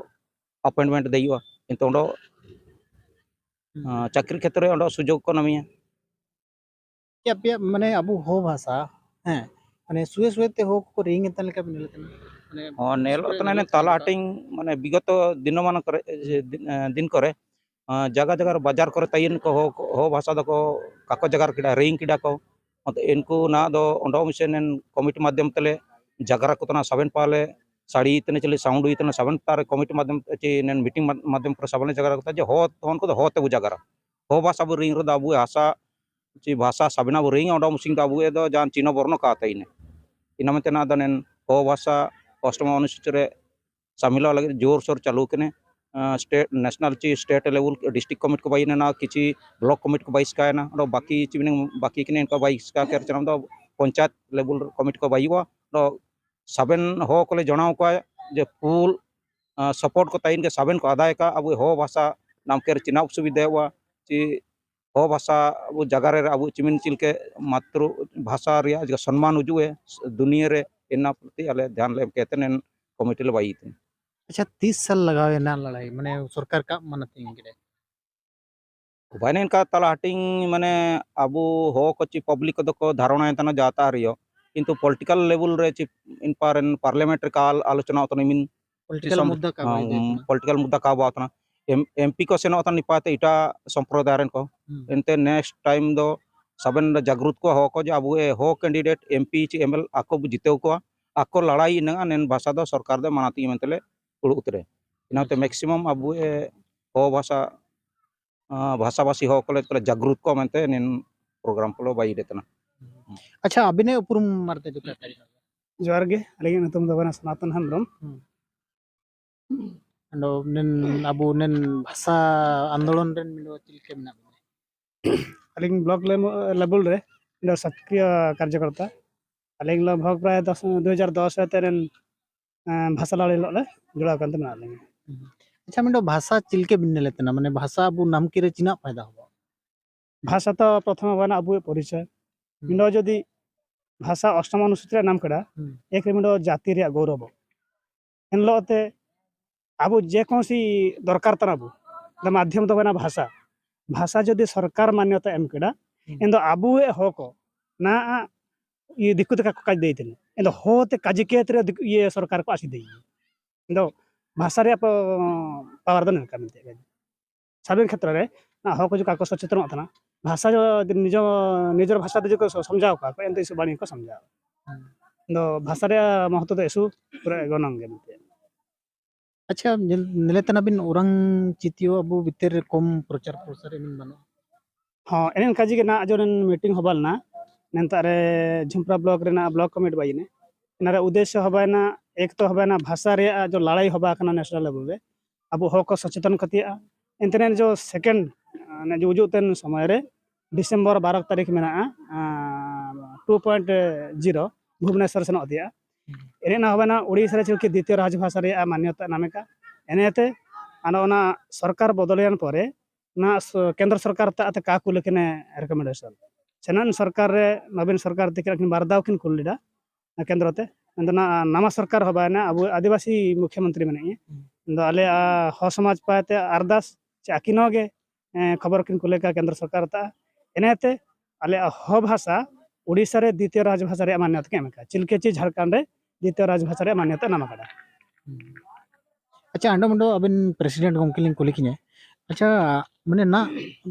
ᱟᱯᱚᱭᱮᱱᱴᱢᱮᱱᱴ ᱫᱮᱭᱚᱜᱼᱟ, ᱠᱤᱱᱛᱩ ᱚᱸᱰᱮ, ᱦᱩᱸ᱾ ᱟᱸ, ᱪᱟᱹᱠᱨᱤ ᱠᱷᱮᱛᱨᱮ ᱚᱸᱰᱮ ᱥᱩᱡᱳᱜᱽ ᱠᱚ ᱱᱟᱢᱮᱭᱟ᱾ ᱪᱮᱫ ᱟᱯᱮᱭᱟᱜ, ᱢᱟᱱᱮ, ᱟᱵᱚ ᱦᱚ ᱵᱷᱟᱥᱟ, ᱦᱮᱸ, ᱢᱟᱱᱮ, ᱥᱩᱭᱮ ᱥᱩᱭᱮ ᱛᱮ ᱦᱚ ᱠᱚ ᱨᱤᱝ ᱮᱫ ᱛᱟᱦᱮᱸ ᱞᱮᱠᱟ ᱵᱤᱱ ᱧᱮᱞᱮᱫ ᱛᱟᱦᱮᱱᱟ? ᱢᱟᱱᱮ, ᱦᱚᱸ, ᱧᱮᱞᱚᱜ ᱥᱩᱭᱮ ᱛᱟᱦᱮᱱᱟ ᱥᱩᱭᱮ ᱱᱮᱛᱟᱨ ᱛᱮ ᱦᱟᱹᱴᱤᱧ, ᱢᱟᱱᱮ, ᱵᱤᱜᱚᱛᱚ ᱫᱤᱱᱚᱢᱟᱱ ᱠᱚᱨᱮ, ᱡᱮ, ᱫᱤᱱ, ᱮᱸ, ᱫᱤᱱ ᱠᱚᱨᱮ, ᱟᱸ, ᱡᱟᱭᱜᱟ ᱡᱟᱭᱜᱟ ᱨᱮ ᱵᱟᱡᱟᱨ ᱠᱚᱨᱮ ᱛᱟᱭᱤᱱ ᱠᱚ ᱦᱚ, ᱦᱚ ᱵᱷᱟᱥᱟ ᱫᱚᱠᱚ ᱠᱟᱠᱚ ᱡᱟᱜᱟᱨ ᱠᱮᱫᱟ, ᱨᱤᱝ ᱠᱮᱫᱟ ᱠᱚ᱾ ᱚᱱᱛᱮ ᱮᱱᱠᱩ ᱱᱟ ᱫᱚ ᱚᱸᱰᱮ ᱢᱤᱫᱥᱮᱱ ᱮᱱ ᱠᱚᱢᱤᱴᱤ ᱢᱟᱫᱽᱫᱷᱚᱢ ᱛᱮᱞᱮ ᱡᱟᱜᱽᱨᱟ ᱠᱚ ᱛᱟᱦᱮᱱᱟ, ᱥᱟᱵᱮᱱ ᱯᱟᱞᱮ ᱥᱟᱹᱲᱤ ᱛᱮᱱᱮ ᱪᱤᱞᱤ ᱥᱟᱣᱩᱱᱰ ᱦᱩᱭ ᱛᱟᱦᱮᱱᱟ, ᱥᱟᱵᱮᱱ ᱛᱟᱨ ᱠᱚᱢᱤᱴᱤ ᱢᱟᱫᱽᱫᱷᱚᱢ ᱛᱮ ᱪᱮ ᱱᱮᱱ ᱢᱤᱴᱤᱝ ᱢᱟᱫᱽ-, ᱢᱟᱫᱽᱫᱷᱚᱢ ᱠᱚᱨᱮ ᱥᱟᱵᱮᱱ ᱞᱮ ᱡᱟᱜᱽᱨᱟ ᱠᱚ ᱛᱟᱦᱮᱱᱟ ᱡᱮ ᱦᱚ, ᱦᱚ ᱩᱱᱠᱩ ᱫᱚ ᱦᱚ ᱛᱮᱵᱚ ᱡᱟᱜᱽᱨᱟ᱾ ᱦᱚ ᱵᱷᱟᱥᱟ ᱵᱚ ᱨᱤᱝ ᱨᱮᱫᱚ ᱟᱵᱚ ᱦᱟᱥᱟ ᱪᱮ ᱵᱷᱟᱥᱟ ᱥᱟᱵᱮᱱᱟ ᱵᱚ ᱨᱤᱝ ᱚᱸᱰᱮ ᱢᱩᱥᱤᱝ ᱫᱚ ᱟᱵᱚ ᱫᱚ ᱡᱟᱦᱟᱱ ᱪᱤᱱᱦᱚ ᱵᱚᱨᱱᱚ ᱠᱟ ᱛᱟᱭᱤᱱᱮ᱾ ᱤᱱᱟᱹ ᱢᱮᱱᱛᱮ ᱱᱟ ᱫᱚ ᱱᱮᱱ ᱦᱚ ᱵᱷᱟᱥᱟ ᱚᱥᱴᱚᱢ ᱚᱱᱩᱥᱩᱪᱤ ᱨᱮ ᱥᱟᱢᱤᱞᱚᱜ ᱞᱟᱹᱜᱤᱫ ᱡᱳᱨ ᱥᱳᱨ ᱪᱟᱹᱞᱩ ᱠᱟᱱᱟ᱾ ᱟᱸ, ᱥᱴᱮᱴ, ᱱᱮᱥᱱᱟᱞ ᱪᱮ ᱥᱴᱮᱴ ᱞᱮᱵᱮᱞ ᱰᱤᱥᱴᱨᱤᱠᱴ ᱠᱚᱢᱤᱴᱤ ᱠᱚ ᱵᱟᱭᱤᱱ ᱮᱱᱟ, ᱠᱤᱪᱷᱤ ᱵᱞᱚᱠ ᱠᱚᱢᱤᱴᱤ ᱠᱚ ᱵᱟᱭᱤᱥ ᱠᱟᱭᱱᱟ, ᱚᱸᱰᱮ ᱵᱟᱠᱤ ᱪᱮ ᱢᱮᱱᱮ ᱵᱟᱠᱤ ᱠᱟᱱᱟ, ᱤᱱᱠᱟ ᱵᱟᱭᱤᱥ ᱠᱟ ᱠᱮᱨ ᱪᱟᱞᱟᱣ ᱫᱚ ᱯᱚᱧᱪᱟᱭᱮᱛ ᱞᱮᱵᱮᱞ ᱠᱚᱢᱤᱴᱤ ᱠᱚ ᱵᱟᱭᱤᱜᱼᱟ᱾ ᱚᱸᱰᱮ ᱥᱟᱵᱮᱱ ᱦᱚ ᱠᱚᱞᱮ ᱡᱟᱱᱟᱣ ᱠᱚᱣᱟ ᱡᱮ ᱯᱷᱩᱞ ᱥᱟᱯᱳᱨᱴ ᱠᱚ ᱛᱟᱭᱤᱱ ᱜᱮ ᱥᱟᱵᱮᱱ ᱠᱚ ᱟᱫᱟᱭ ᱠᱟ ᱟᱵᱚ ᱦᱚ ᱵᱷᱟᱥᱟ ᱱᱟᱢᱠᱮᱨ ᱪᱤᱱᱟᱵ ᱥᱩᱵᱤᱫᱷᱟᱣᱟ ᱪᱤ ᱦᱚ ᱵᱷᱟᱥᱟ ᱟᱵᱚ ᱡᱟᱭᱜᱟ ᱨᱮ ᱟᱵᱚ ᱪᱤᱢᱤᱱ ᱪᱤᱞᱠᱮ ᱢᱟᱛᱨᱚ ᱵᱷᱟᱥᱟ ᱨᱮᱭᱟᱜ ᱡᱟᱦᱟᱸ ᱥᱚᱱᱢᱟᱱ ᱦᱤᱡᱩᱜ ᱮ ᱫᱩᱱᱤᱭᱟᱹ ᱨᱮ ᱮᱱᱟ ᱯᱨᱚᱛᱤ ᱟᱞᱮ ᱫᱷᱮᱭᱟᱱ ᱞᱮ ᱮᱢ ᱠᱮᱫ ᱛᱮ ᱱᱮᱱ ᱠᱚᱢᱤᱴᱤ ᱞᱮ ᱵᱟᱭᱤ ᱛᱮ᱾ ᱟᱪᱪᱷᱟ, ᱛᱤᱥ ᱥᱟᱞ ᱞᱟᱜᱟᱣ ᱮᱱᱟ ᱞᱟᱲᱟᱭ, ᱢᱟᱱᱮ ᱥᱚᱨᱠᱟᱨ ᱠᱟᱜ ᱢᱟᱱᱟ ᱛᱤᱧ ᱜᱮ? ᱩᱵᱟᱭᱱᱮ ᱤᱱᱠᱟ ᱛᱟᱞᱟ ᱦᱟᱹᱴᱤᱧ ᱢᱟᱱᱮ ᱟᱵᱚ ᱦᱚ ᱠᱚ ᱪᱤ ᱯᱟᱵᱽᱞᱤᱠ ᱠᱚᱫᱚ ᱠᱚ ᱫᱷᱟᱨᱚᱱᱟᱭ ᱛᱟᱦᱮᱱᱟ ᱡᱟᱛᱟ ᱨᱮᱭᱚ, ᱠᱤᱱᱛᱩ ᱯᱚᱞᱤᱴᱤᱠᱟᱞ ᱞᱮᱵᱮᱞ ᱨᱮ ᱪᱤ ᱤᱱᱯᱟᱨᱮᱱ ᱯᱟᱨᱞᱤᱭᱟᱢᱮᱱᱴ ᱨᱮ ᱠᱟ ᱟᱞ- ᱟᱞᱳᱪᱚᱱᱟ ᱛᱟᱦᱮᱱᱟ ᱢᱤᱱ ᱯᱚᱞᱤᱴᱤᱠᱟᱞ ᱢᱩᱫᱽᱫᱟ ᱠᱟ ᱵᱟᱭ ᱤᱫᱤ ᱠᱟᱱᱟ᱾ ᱯᱚᱞᱤᱴᱤᱠᱟᱞ ᱢᱩᱫᱽᱫᱟ ᱠᱟ ᱵᱟᱛ ᱠᱟᱱᱟ᱾ ᱮᱢ ᱮᱢᱯᱤ ᱠᱚ ᱥᱮᱱᱚᱜ ᱛᱟᱦᱮᱱ ᱱᱤᱯᱟᱭ ᱛᱮ ᱮᱴᱟᱜ ᱥᱚᱢᱯᱨᱚᱫᱟᱭ ᱨᱮᱱ ᱠᱚ᱾ ᱦᱩᱸ᱾ ᱮᱱᱛᱮ ᱱᱮᱠᱥᱴ ᱴᱟᱭᱤᱢ ᱫᱚ ᱥᱟᱵᱮᱱ ᱡᱟᱜᱽᱨᱩᱛ ᱠᱚ ᱦᱚ ᱠᱚ ᱡᱮ ᱟᱵᱚ ᱮ ᱦᱚ ᱠᱮᱱᱰᱤᱰᱮᱴ ᱮᱢᱯᱤ ᱪᱤ ᱮᱢᱮᱞ ᱟᱠᱚ ᱵᱚ ᱡᱤᱛᱟᱹᱣ ᱠᱚᱣᱟ, ᱟᱠᱚ ᱞᱟᱲᱟᱭ ᱤᱱᱟᱹᱜ ᱱᱮᱱ ᱵᱷᱟᱥᱟ ᱫᱚ ᱥᱚᱨᱠᱟᱨ ᱫᱚ ᱢᱟᱱᱟ ᱛᱮᱜᱮ ᱢᱮᱱᱛᱮ ᱞᱮ ᱫᱩᱲᱩᱵ ᱩᱛᱟᱹᱨᱮ᱾ ᱤᱱᱟᱹᱛᱮ ᱟᱪᱪᱷᱟ᱾ ᱢᱮᱠᱥᱤᱢᱟᱢ ᱟᱵᱚ ᱮ ᱦᱚ ᱵᱷᱟᱥᱟ ᱟᱸ, ᱵᱷᱟᱥᱟᱵᱷᱟᱥᱤ ᱦᱚᱲ ᱠᱚᱞᱮ ᱛᱚᱞᱮ ᱡᱟᱜᱽᱨᱩᱛ ᱠᱚ ᱢᱮᱱᱛᱮ ᱱᱤᱱ ᱯᱨᱳᱜᱨᱟᱢ ᱠᱚᱞᱮ ᱵᱟᱭ ᱤᱫᱤ ᱛᱟᱦᱮᱱᱟ᱾ ᱟᱪᱪᱷᱟ, ᱟᱹᱵᱤᱱᱟᱜ ᱩᱯᱨᱩᱢ ᱢᱟᱨᱛᱮ ᱡᱚᱛᱚ ᱠᱟᱹᱴᱤᱡ᱾ ᱡᱚᱦᱟᱨ ᱜᱮ, ᱟᱹᱞᱤᱧᱟᱜ ᱧᱩᱛᱩᱢ ᱫᱚ ᱠᱟᱱᱟ ᱥᱚᱱᱟᱛᱚᱱ ᱦᱮᱢᱵᱨᱚᱢ᱾ ᱦᱩᱸ᱾ ᱟᱫᱚ ᱱᱮᱱ, ᱟᱵᱚ ᱱᱮᱱ ᱵᱷᱟᱥᱟ ᱟᱱᱫᱳᱞᱚᱱ ᱨᱮᱱ ᱢᱤᱫ ᱪᱮᱫ ᱞᱮᱠᱟ ᱢᱮᱱᱟᱜ ᱵᱚᱱᱟ? ᱟᱹᱞᱤᱧ ᱵᱞᱚᱠ ᱞᱮᱵᱮᱞ ᱨᱮ ᱢᱤᱫ ᱥᱚᱠᱨᱤᱭᱚ ᱠᱟᱨᱡᱚᱠᱚᱨᱛᱟ᱾ ᱟᱹᱞᱤᱧ ᱞᱚᱜᱽ ᱵᱷᱚᱜᱽ ᱯᱨᱟᱭ ᱫᱚᱥ, ᱫᱩ ᱦᱟᱡᱟᱨ ᱫᱚᱥ ᱨᱮ ᱛᱮᱨᱮᱱ, ᱮᱸ, ᱵᱷᱟᱥᱟ ᱞᱟᱲᱟᱹᱭ ᱦᱤᱞᱳᱜ ᱞᱮ ᱡᱚᱲᱟᱣ ᱠᱟᱱ ᱛᱟᱦᱮᱱᱟ ᱟᱹᱞᱤᱧ᱾ ᱟᱪᱪᱷᱟ, ᱢᱤᱫᱴᱟᱝ ᱵᱷᱟᱥᱟ ᱪᱮᱫ ᱞᱮᱠᱟ ᱵᱤᱱ ᱧᱮᱞᱮᱫ ᱛᱟᱦᱮᱱᱟ? ᱢᱟᱱᱮ ᱵᱷᱟᱥᱟ ᱟᱵᱚ ᱱᱟᱢᱠᱤ ᱨᱮ ᱪᱤᱱᱟᱜ ᱯᱷᱟᱭᱫᱟ ᱦᱚᱵᱚ? ᱵᱷᱟᱥᱟ ᱛᱚ ᱯᱨᱚᱛᱷᱚᱢ ᱟᱵᱚᱱᱟᱜ ᱟᱵᱚᱣᱟᱜ ᱯᱚᱨᱤᱪᱚᱭ᱾ ᱦᱩᱸ᱾ ᱢᱤᱫ ᱡᱩᱫᱤ ᱵᱷᱟᱥᱟ ᱚᱥᱴᱚᱢ ᱚᱱᱩᱥᱩᱪᱤ ᱨᱮ ᱱᱟᱢ ᱠᱮᱫᱟ, ᱦᱩᱸ᱾ ᱮᱠ ᱨᱮ ᱢᱤᱫ ᱡᱟᱹᱛᱤ ᱨᱮᱭᱟᱜ ᱜᱚᱨᱚᱵ᱾ ᱮᱱᱦᱤᱞᱳᱜ ᱛᱮ ᱟᱵᱚ ᱡᱮᱠᱳᱱᱳ ᱥᱤ ᱫᱚᱨᱠᱟᱨ ᱛᱟᱵᱚ, ᱢᱟᱫᱽᱫᱷᱚᱢ ᱫᱚ ᱦᱩᱭᱱᱟ ᱵᱷᱟᱥᱟ᱾ ᱵᱷᱟᱥᱟ ᱡᱩᱫᱤ ᱥᱚᱨᱠᱟᱨ ᱢᱟᱱᱭᱚᱛᱟ ᱮᱢ ᱠᱮᱫᱟ, ᱦᱩᱸ᱾ ᱮᱱᱫᱚ ᱟᱵᱚᱣᱟᱜ ᱦᱚᱠ ᱦᱚᱸ ᱱᱟ ᱤᱭᱟᱹ ᱫᱤᱠᱩ ᱛᱮ ᱠᱟᱠᱚ ᱠᱟᱡᱽ ᱫᱟᱹᱭ ᱛᱟᱦᱮᱸ᱾ ᱮᱱᱫᱚ ᱦᱚ ᱛᱮ ᱠᱟᱡᱮ ᱠᱮᱛ ᱨᱮ ᱫᱤᱠᱩ, ᱤᱭᱟᱹ ᱥᱚᱨᱠᱟᱨ ᱠᱚ ᱟᱥᱤ ᱫᱟᱹᱭ᱾ ᱮᱱᱫᱚ ᱵᱷᱟᱥᱟ ᱨᱮᱭᱟᱜ ᱯᱚ-, ᱯᱟᱣᱟᱨ ᱫᱚ ᱱᱚᱝᱠᱟ ᱢᱮᱱᱛᱮ ᱜᱮ᱾ ᱥᱟᱵᱤᱱ ᱠᱷᱮᱛᱨᱚ ᱨᱮ ᱱᱟ ᱦᱚ ᱠᱚ ᱡᱩᱫᱤ ᱠᱟᱠᱚ ᱥᱚᱪᱮᱛᱚᱱᱚᱜ ᱛᱟᱦᱮᱱᱟ, ᱵᱷᱟᱥᱟ ᱡᱚ-, ᱱᱤᱡᱚ-, ᱱᱤᱡᱚᱨ ᱵᱷᱟᱥᱟ ᱛᱮ ᱡᱩᱫᱤ ᱠᱚ ᱥᱚ-, ᱥᱚᱢᱡᱷᱟᱣ ᱠᱚᱣᱟ ᱠᱚ, ᱮᱱᱛᱮ ᱥᱩ ᱵᱟᱹᱲᱤᱡ ᱠᱚ ᱥᱚᱢᱡᱷᱟᱣᱟ᱾ ᱦᱩᱸ᱾ ᱮᱱᱫᱚ ᱵᱷᱟᱥᱟ ᱨᱮᱭᱟᱜ ᱢᱚᱦᱚᱛᱛᱚ ᱫᱚ ᱮᱥᱩ ᱯᱩᱨᱟᱹ ᱜᱚᱱᱚᱝ ᱜᱮ ᱢᱮᱱᱛᱮ᱾ ᱟᱪᱪᱷᱟ, ᱧᱮᱞ, ᱧᱮᱞᱮ ᱛᱟᱦᱮᱱᱟ ᱵᱤᱱ ᱚᱨᱟᱝ ᱪᱤᱛᱤᱭᱚ ᱟᱵᱚ ᱵᱷᱤᱛᱤᱨ ᱨᱮ ᱠᱚᱢ ᱯᱨᱚᱪᱟᱨ ᱯᱨᱚᱥᱟᱨ ᱮᱢ ᱵᱟᱹᱱᱩᱜᱼᱟ᱾ ᱦᱚᱸ, ᱮᱱᱮ ᱚᱱᱠᱟ ᱡᱮ ᱱᱟᱜ ᱡᱚᱱ ᱢᱤᱴᱤᱝ ᱦᱚᱵᱟᱞ ᱞᱮᱱᱟ, ᱱᱮᱱᱛᱟᱜ ᱨᱮ ᱡᱷᱩᱢᱯᱨᱟ ᱵᱞᱚᱠ ᱨᱮᱱᱟᱜ ᱵᱞᱚᱠ ᱠᱚᱢᱤᱴᱤ ᱵᱟᱭᱤᱱᱮ᱾ ᱚᱱᱟ ᱨᱮ ᱩᱫᱽᱫᱮᱥᱥᱚ ᱦᱚᱵᱟᱭᱱᱟ, ᱮᱠ ᱛᱚ ᱦᱚᱵᱟᱭᱱᱟ ᱵᱷᱟᱥᱟ ᱨᱮᱭᱟᱜ ᱡᱚ ᱞᱟᱲᱟᱭ ᱦᱚᱵᱟ ᱠᱟᱱᱟ ᱱᱮᱥᱱᱟᱞ ᱞᱮᱵᱮᱞ ᱨᱮ᱾ ᱟᱵᱚ ᱦᱚᱲ ᱠᱚ ᱥᱚᱪᱮᱛᱚᱱ ᱠᱟᱛᱮᱭᱟᱜᱼᱟ᱾ ᱮᱱᱛᱮ ᱨᱮᱦᱚᱸ ᱡᱚ ᱥᱮᱠᱮᱱᱰ, ᱚᱱᱮ ᱡᱮ ᱩᱡᱩᱜ ᱛᱮᱱ ᱥᱚᱢᱚᱭ ᱨᱮ ᱰᱤᱥᱮᱢᱵᱚᱨ ᱵᱟᱨᱚ ᱛᱟᱹᱨᱤᱠᱷ ᱢᱮᱱᱟᱜᱼᱟ, ᱟᱸ, ᱴᱩ ᱯᱚᱭᱮᱱᱴ ᱡᱤᱨᱳ ᱵᱷᱩᱵᱽᱱᱮᱥᱚᱨ ᱥᱮᱱᱚᱜ ᱛᱮᱭᱟᱜᱼᱟ᱾ ᱮᱱᱮ ᱱᱟ ᱦᱚᱵᱮ ᱱᱟ ᱳᱰᱤᱥᱟ ᱨᱮ ᱪᱮᱫ ᱞᱮᱠᱟ ᱫᱤᱛᱤᱭᱚ ᱨᱟᱡᱽᱵᱷᱟᱥᱟ ᱨᱮᱭᱟᱜ ᱢᱟᱱᱭᱚᱛᱟ ᱱᱟᱢᱮ ᱠᱟ᱾ ᱮᱱᱮᱛᱮ ᱟᱱᱟ ᱚᱱᱟ ᱥᱚᱨᱠᱟᱨ ᱵᱚᱫᱚᱞᱮᱱ ᱯᱚᱨᱮ ᱱᱟ ᱥᱚ-, ᱠᱮᱱᱫᱨᱚ ᱥᱚᱨᱠᱟᱨ ᱛᱟ ᱟᱛᱮ ᱠᱟ ᱠᱩᱞᱮ ᱠᱮᱱᱮ recommendation᱾ ᱥᱮᱱᱟᱱ ᱥᱚᱨᱠᱟᱨ ᱨᱮ ᱱᱚᱵᱤᱱ ᱥᱚᱨᱠᱟᱨ ᱛᱤᱠᱤᱱ ᱟᱹᱠᱤᱱ ᱵᱟᱨ ᱫᱷᱟᱣ ᱠᱤᱱ ᱠᱩᱞ ᱞᱮᱫᱟ ᱱᱟ ᱠᱮᱱᱫᱨᱚ ᱛᱮ᱾ ᱢᱮᱱᱫᱚ ᱱᱟ ᱱᱟᱢᱟ ᱥᱚᱨᱠᱟᱨ ᱦᱚᱸ ᱵᱟᱭ ᱱᱟ ᱟᱵᱚ ᱟᱹᱫᱤᱵᱟᱹᱥᱤ ᱢᱩᱠᱷᱭᱚᱢᱚᱱᱛᱨᱤ ᱢᱮᱱᱟᱜ ᱜᱮᱭᱟ᱾ ᱦᱩᱸ᱾ ᱢᱮᱱᱫᱚ ᱟᱞᱮ, ᱟ, ᱦᱚ ᱥᱚᱢᱟᱡᱽ ᱯᱟᱭᱛᱮ ᱟᱨᱫᱟᱥ ᱪᱮ ᱟᱹᱠᱤᱱ ᱦᱚᱸ ᱜᱮ, ᱮᱸ, ᱠᱷᱚᱵᱚᱨ ᱠᱤᱱ ᱠᱩᱞᱮ ᱠᱟ ᱠᱮᱱᱫᱨᱚ ᱥᱚᱨᱠᱟᱨ ᱛᱟ᱾ ᱮᱱᱮᱛᱮ ᱟᱞᱮᱭᱟᱜ ᱦᱚ ᱵᱷᱟᱥᱟ ᱳᱰᱤᱥᱟ ᱨᱮ ᱫᱤᱛᱤᱭᱚ ᱨᱟᱡᱽᱵᱷᱟᱥᱟ ᱨᱮᱭᱟᱜ ᱢᱟᱱᱭᱚᱛᱟ ᱠᱤᱱ ᱮᱢ ᱠᱟ᱾ ᱪᱤᱞᱠᱟᱹᱪᱤ ᱡᱷᱟᱲᱠᱷᱚᱸᱰ ᱨᱮ ᱫᱤᱛᱤᱭᱚ ᱨᱟᱡᱽᱵᱷᱟᱥᱟ ᱨᱮᱭᱟᱜ ᱢᱟᱱᱭᱚᱛᱟ ᱱᱟᱢ ᱟᱠᱟᱫᱟ᱾ ᱟᱪᱪᱷᱟ, ᱟᱸᱰᱚ ᱢᱟᱸᱰᱚ ᱟᱵᱮᱱ president ᱜᱚᱢᱠᱮ ᱞᱤᱧ ᱠᱩᱞᱤ ᱠᱤᱧᱟ᱾ ᱟᱪᱪᱷᱟ, ᱢᱟᱱᱮ ᱱᱟ,